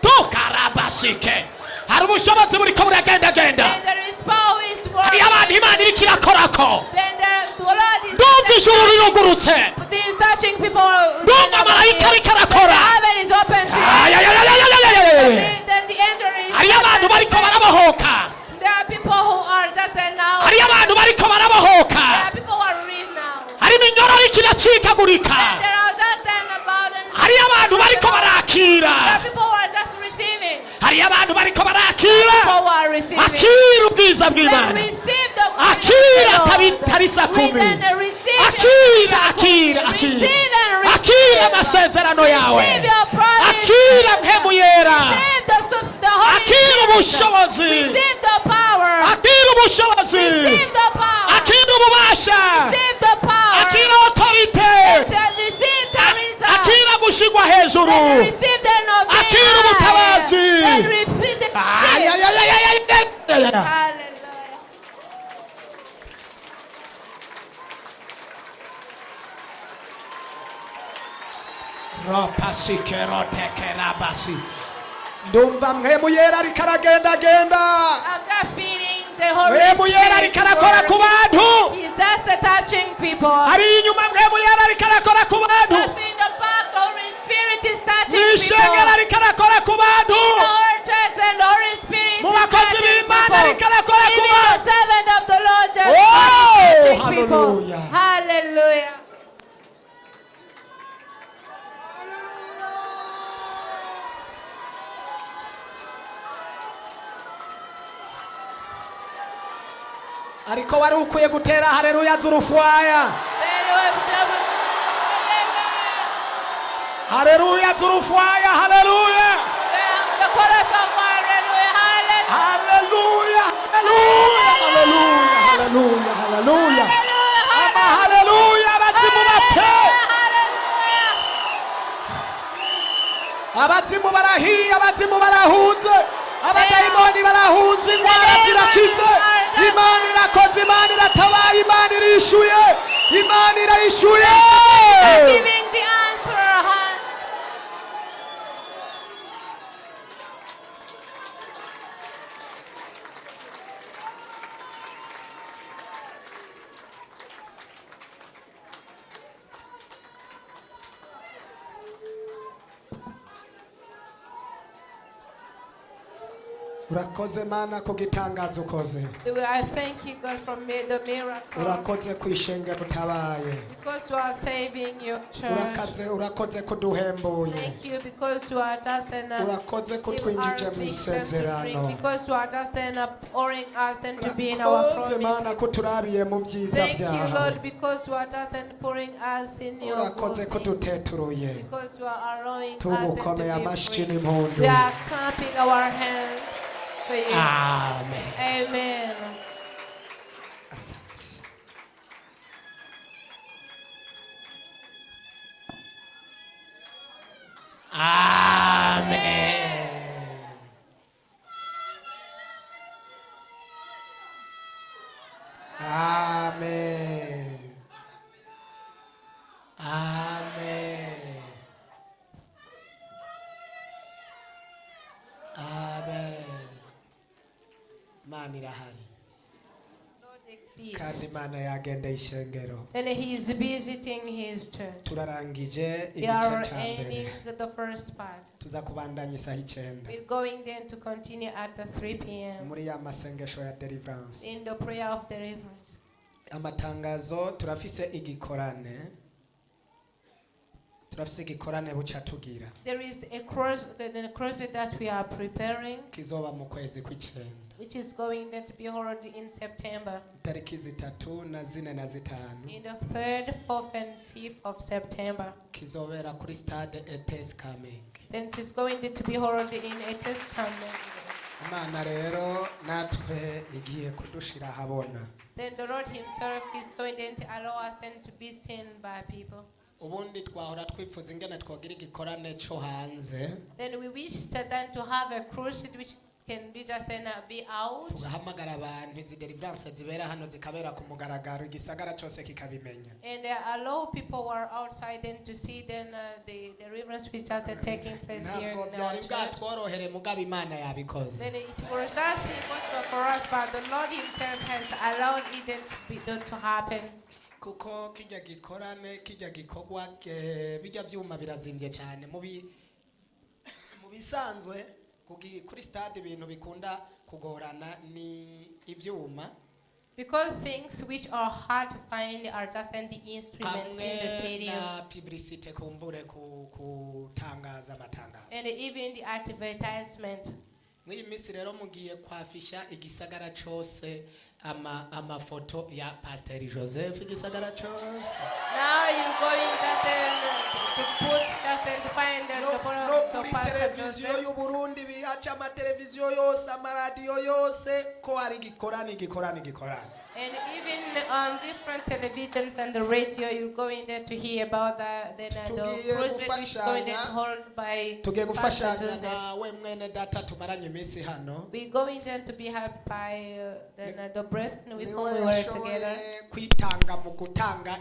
Tukarabasike. Hari ubushobozi buriko buragendagenda. Then there is power is Hariyo abantu working. Imana iriko irakorako. Then there, the Lord is Ndumva ijuru rirugurutse. is touching people. Ndumva marayika ariko arakora. The heaven is open to you. Ayayayayayayayayay. Then the angel is Hariyo abantu bariko barabohoka. There are people who are just now. Hariyo abantu bariko barabohoka. There are people who are released now. Hari iminyororo iriko iracikagurika. There are just then about and Hariyo abantu bariko barakira. There are people who are just receiving. Hariyo abantu bariko barakira. People who are receiving. Akira ubwiza Then bw'Imana. receive the Akira Lord. tabisa We kumi. then receive Akira, akira, akira. Receive and receive. Akira amasezerano yawe. Receive your promise. Akira mpemu yera. Receive the Holy Akira Spirit. ubushobozi. Receive the power. Akira ubushobozi. Receive the power. Akira ububasha. Receive the power. Akira autorite. Then receive the result. Akira gushigwa hejuru. Then receive the obedience. Akira ubutabazi. Then repeat the Ay, ay, ay, ay, ay, ay, ay, ay. Hallelujah. Rapasikerotekerabasi. Ndumva mpemu yera ariko aragendagenda. I'm just feeling the Holy Mpemu yera Spirit. ariko arakora ku bantu. He's just touching people. Ari inyuma mpemu yera ariko arakora ku bantu. Just in the back, the Holy Spirit is touching Mu ishengero people. ariko arakora ku bantu. In the whole church, and the Holy Spirit Mu is bakozi touching b'Imana people. ariko arakora ku Even the bantu. servant of the Lord just Oh, touching people. hallelujah. Hallelujah. Ariko wari ukwiye gutera haleluya z'urufwaya. Then we Haleluya z'urufwaya, haleluya. The chorus of hallelujah, hallelujah, Haleluya, haleluya, haleluya, haleluya, haleluya. Ama haleluya, abazimu bapfe. Hallelujah. Abazimu barahiye, abazimu barahunze, abadayimoni barahunze, indwara zirakize. Imana irakoze, Imana iratabaye, Imana irishuye, Imana irayishuye. Giving the answer. Urakoze Mana ku gitangazo ukoze. I thank you, God, for the miracle. Urakoze ku ishengero utabaye. Because you are saving your church. Urakaze, urakoze kuduhembuye. Thank you because you are just an Urakoze kutwinjije mu isezerano. because you are just an pouring us and to be in our Urakoze Mana promise. kuturabiye mu byiza Thank you, byawe. Lord, because you are just an pouring us in your Urakoze good things. kuduteturuye. Because you are allowing us then Tugukomeye to be amashyi free. n'impundu. We are clapping our hands for you. Amen. Amen. Asante. Amen. Amen. Amen. Amen. Imana irahari. Lord Kandi exists. Imana yagendeye ishengero. And he is visiting his church. Turarangije We igice are cya mbere. ending the first part. Tuza kubandanya isaha 9 We're going then to continue at the 3 p.m. muri ya masengesho ya deliverance. in the prayer of deliverance. Amatangazo, turafise igikorane, turafise igikorane buca tugira. There is a cross, the crusade that we are preparing, Kizoba mu kwezi kw'icenda, which is going then to be held in September, itariki 3 na 4 na 5. in the 3rd, 4th, and 5th of September. Kizobera kuri stade ETS Kamenge. Then it is going to be held in ETS Kamenge. Imana rero natwe igiye kudushira ahabona. Then the Lord Himself is going then to allow us then to be seen by people. Ubundi twahora twipfuza ingene twogira igikorane co hanze, Then we wish then to have a crusade which can be just then be out. Tugahamagara abantu, izi deliverance zibera hano zikabera ku mugaragaro, igisagara cose kikabimenya. And allow people who are outside then to see then the deliverance which are taking place here Ntabwo in our byari church. bwatworohere, mugabo Imana yabikoze. Then it was just impossible for us, but the Lord Himself has allowed it then to be done to happen. Kuko kijya gikorane, kijya gikorwa, eh, bijya vyuma birazimbye cyane. Mu bisanzwe kuri stade ibintu bikunda kugorana ni ivyuma Because things which are hard to find are just in the instruments in the hamwe stadium. Na publicité, kumbure kutangaza amatangazo. And even the advertisement. Mw'iyi minsi rero mugiye kwafisha igisagara cose amafoto ya Pasiteri Joseph, igisagara cose. Now you're going just then to put just then to find the No, the no the kuri Pastor televiziyo Joseph. y'Uburundi, bihaca amateleviziyo yose, amaradiyo yose, ko hari igikorane, igikorane, igikorane. And even on different televisions and the radio, you're going there to hear about the Tugiye crusade which is going there to gufashanya. hold by Tugiye Pastor gufashanya Joseph. nawe mwene data tumaranye iminsi hano. We're going there to be helped by the brethren with whom Niwe we were together. yashoboye kwitanga mu gutanga.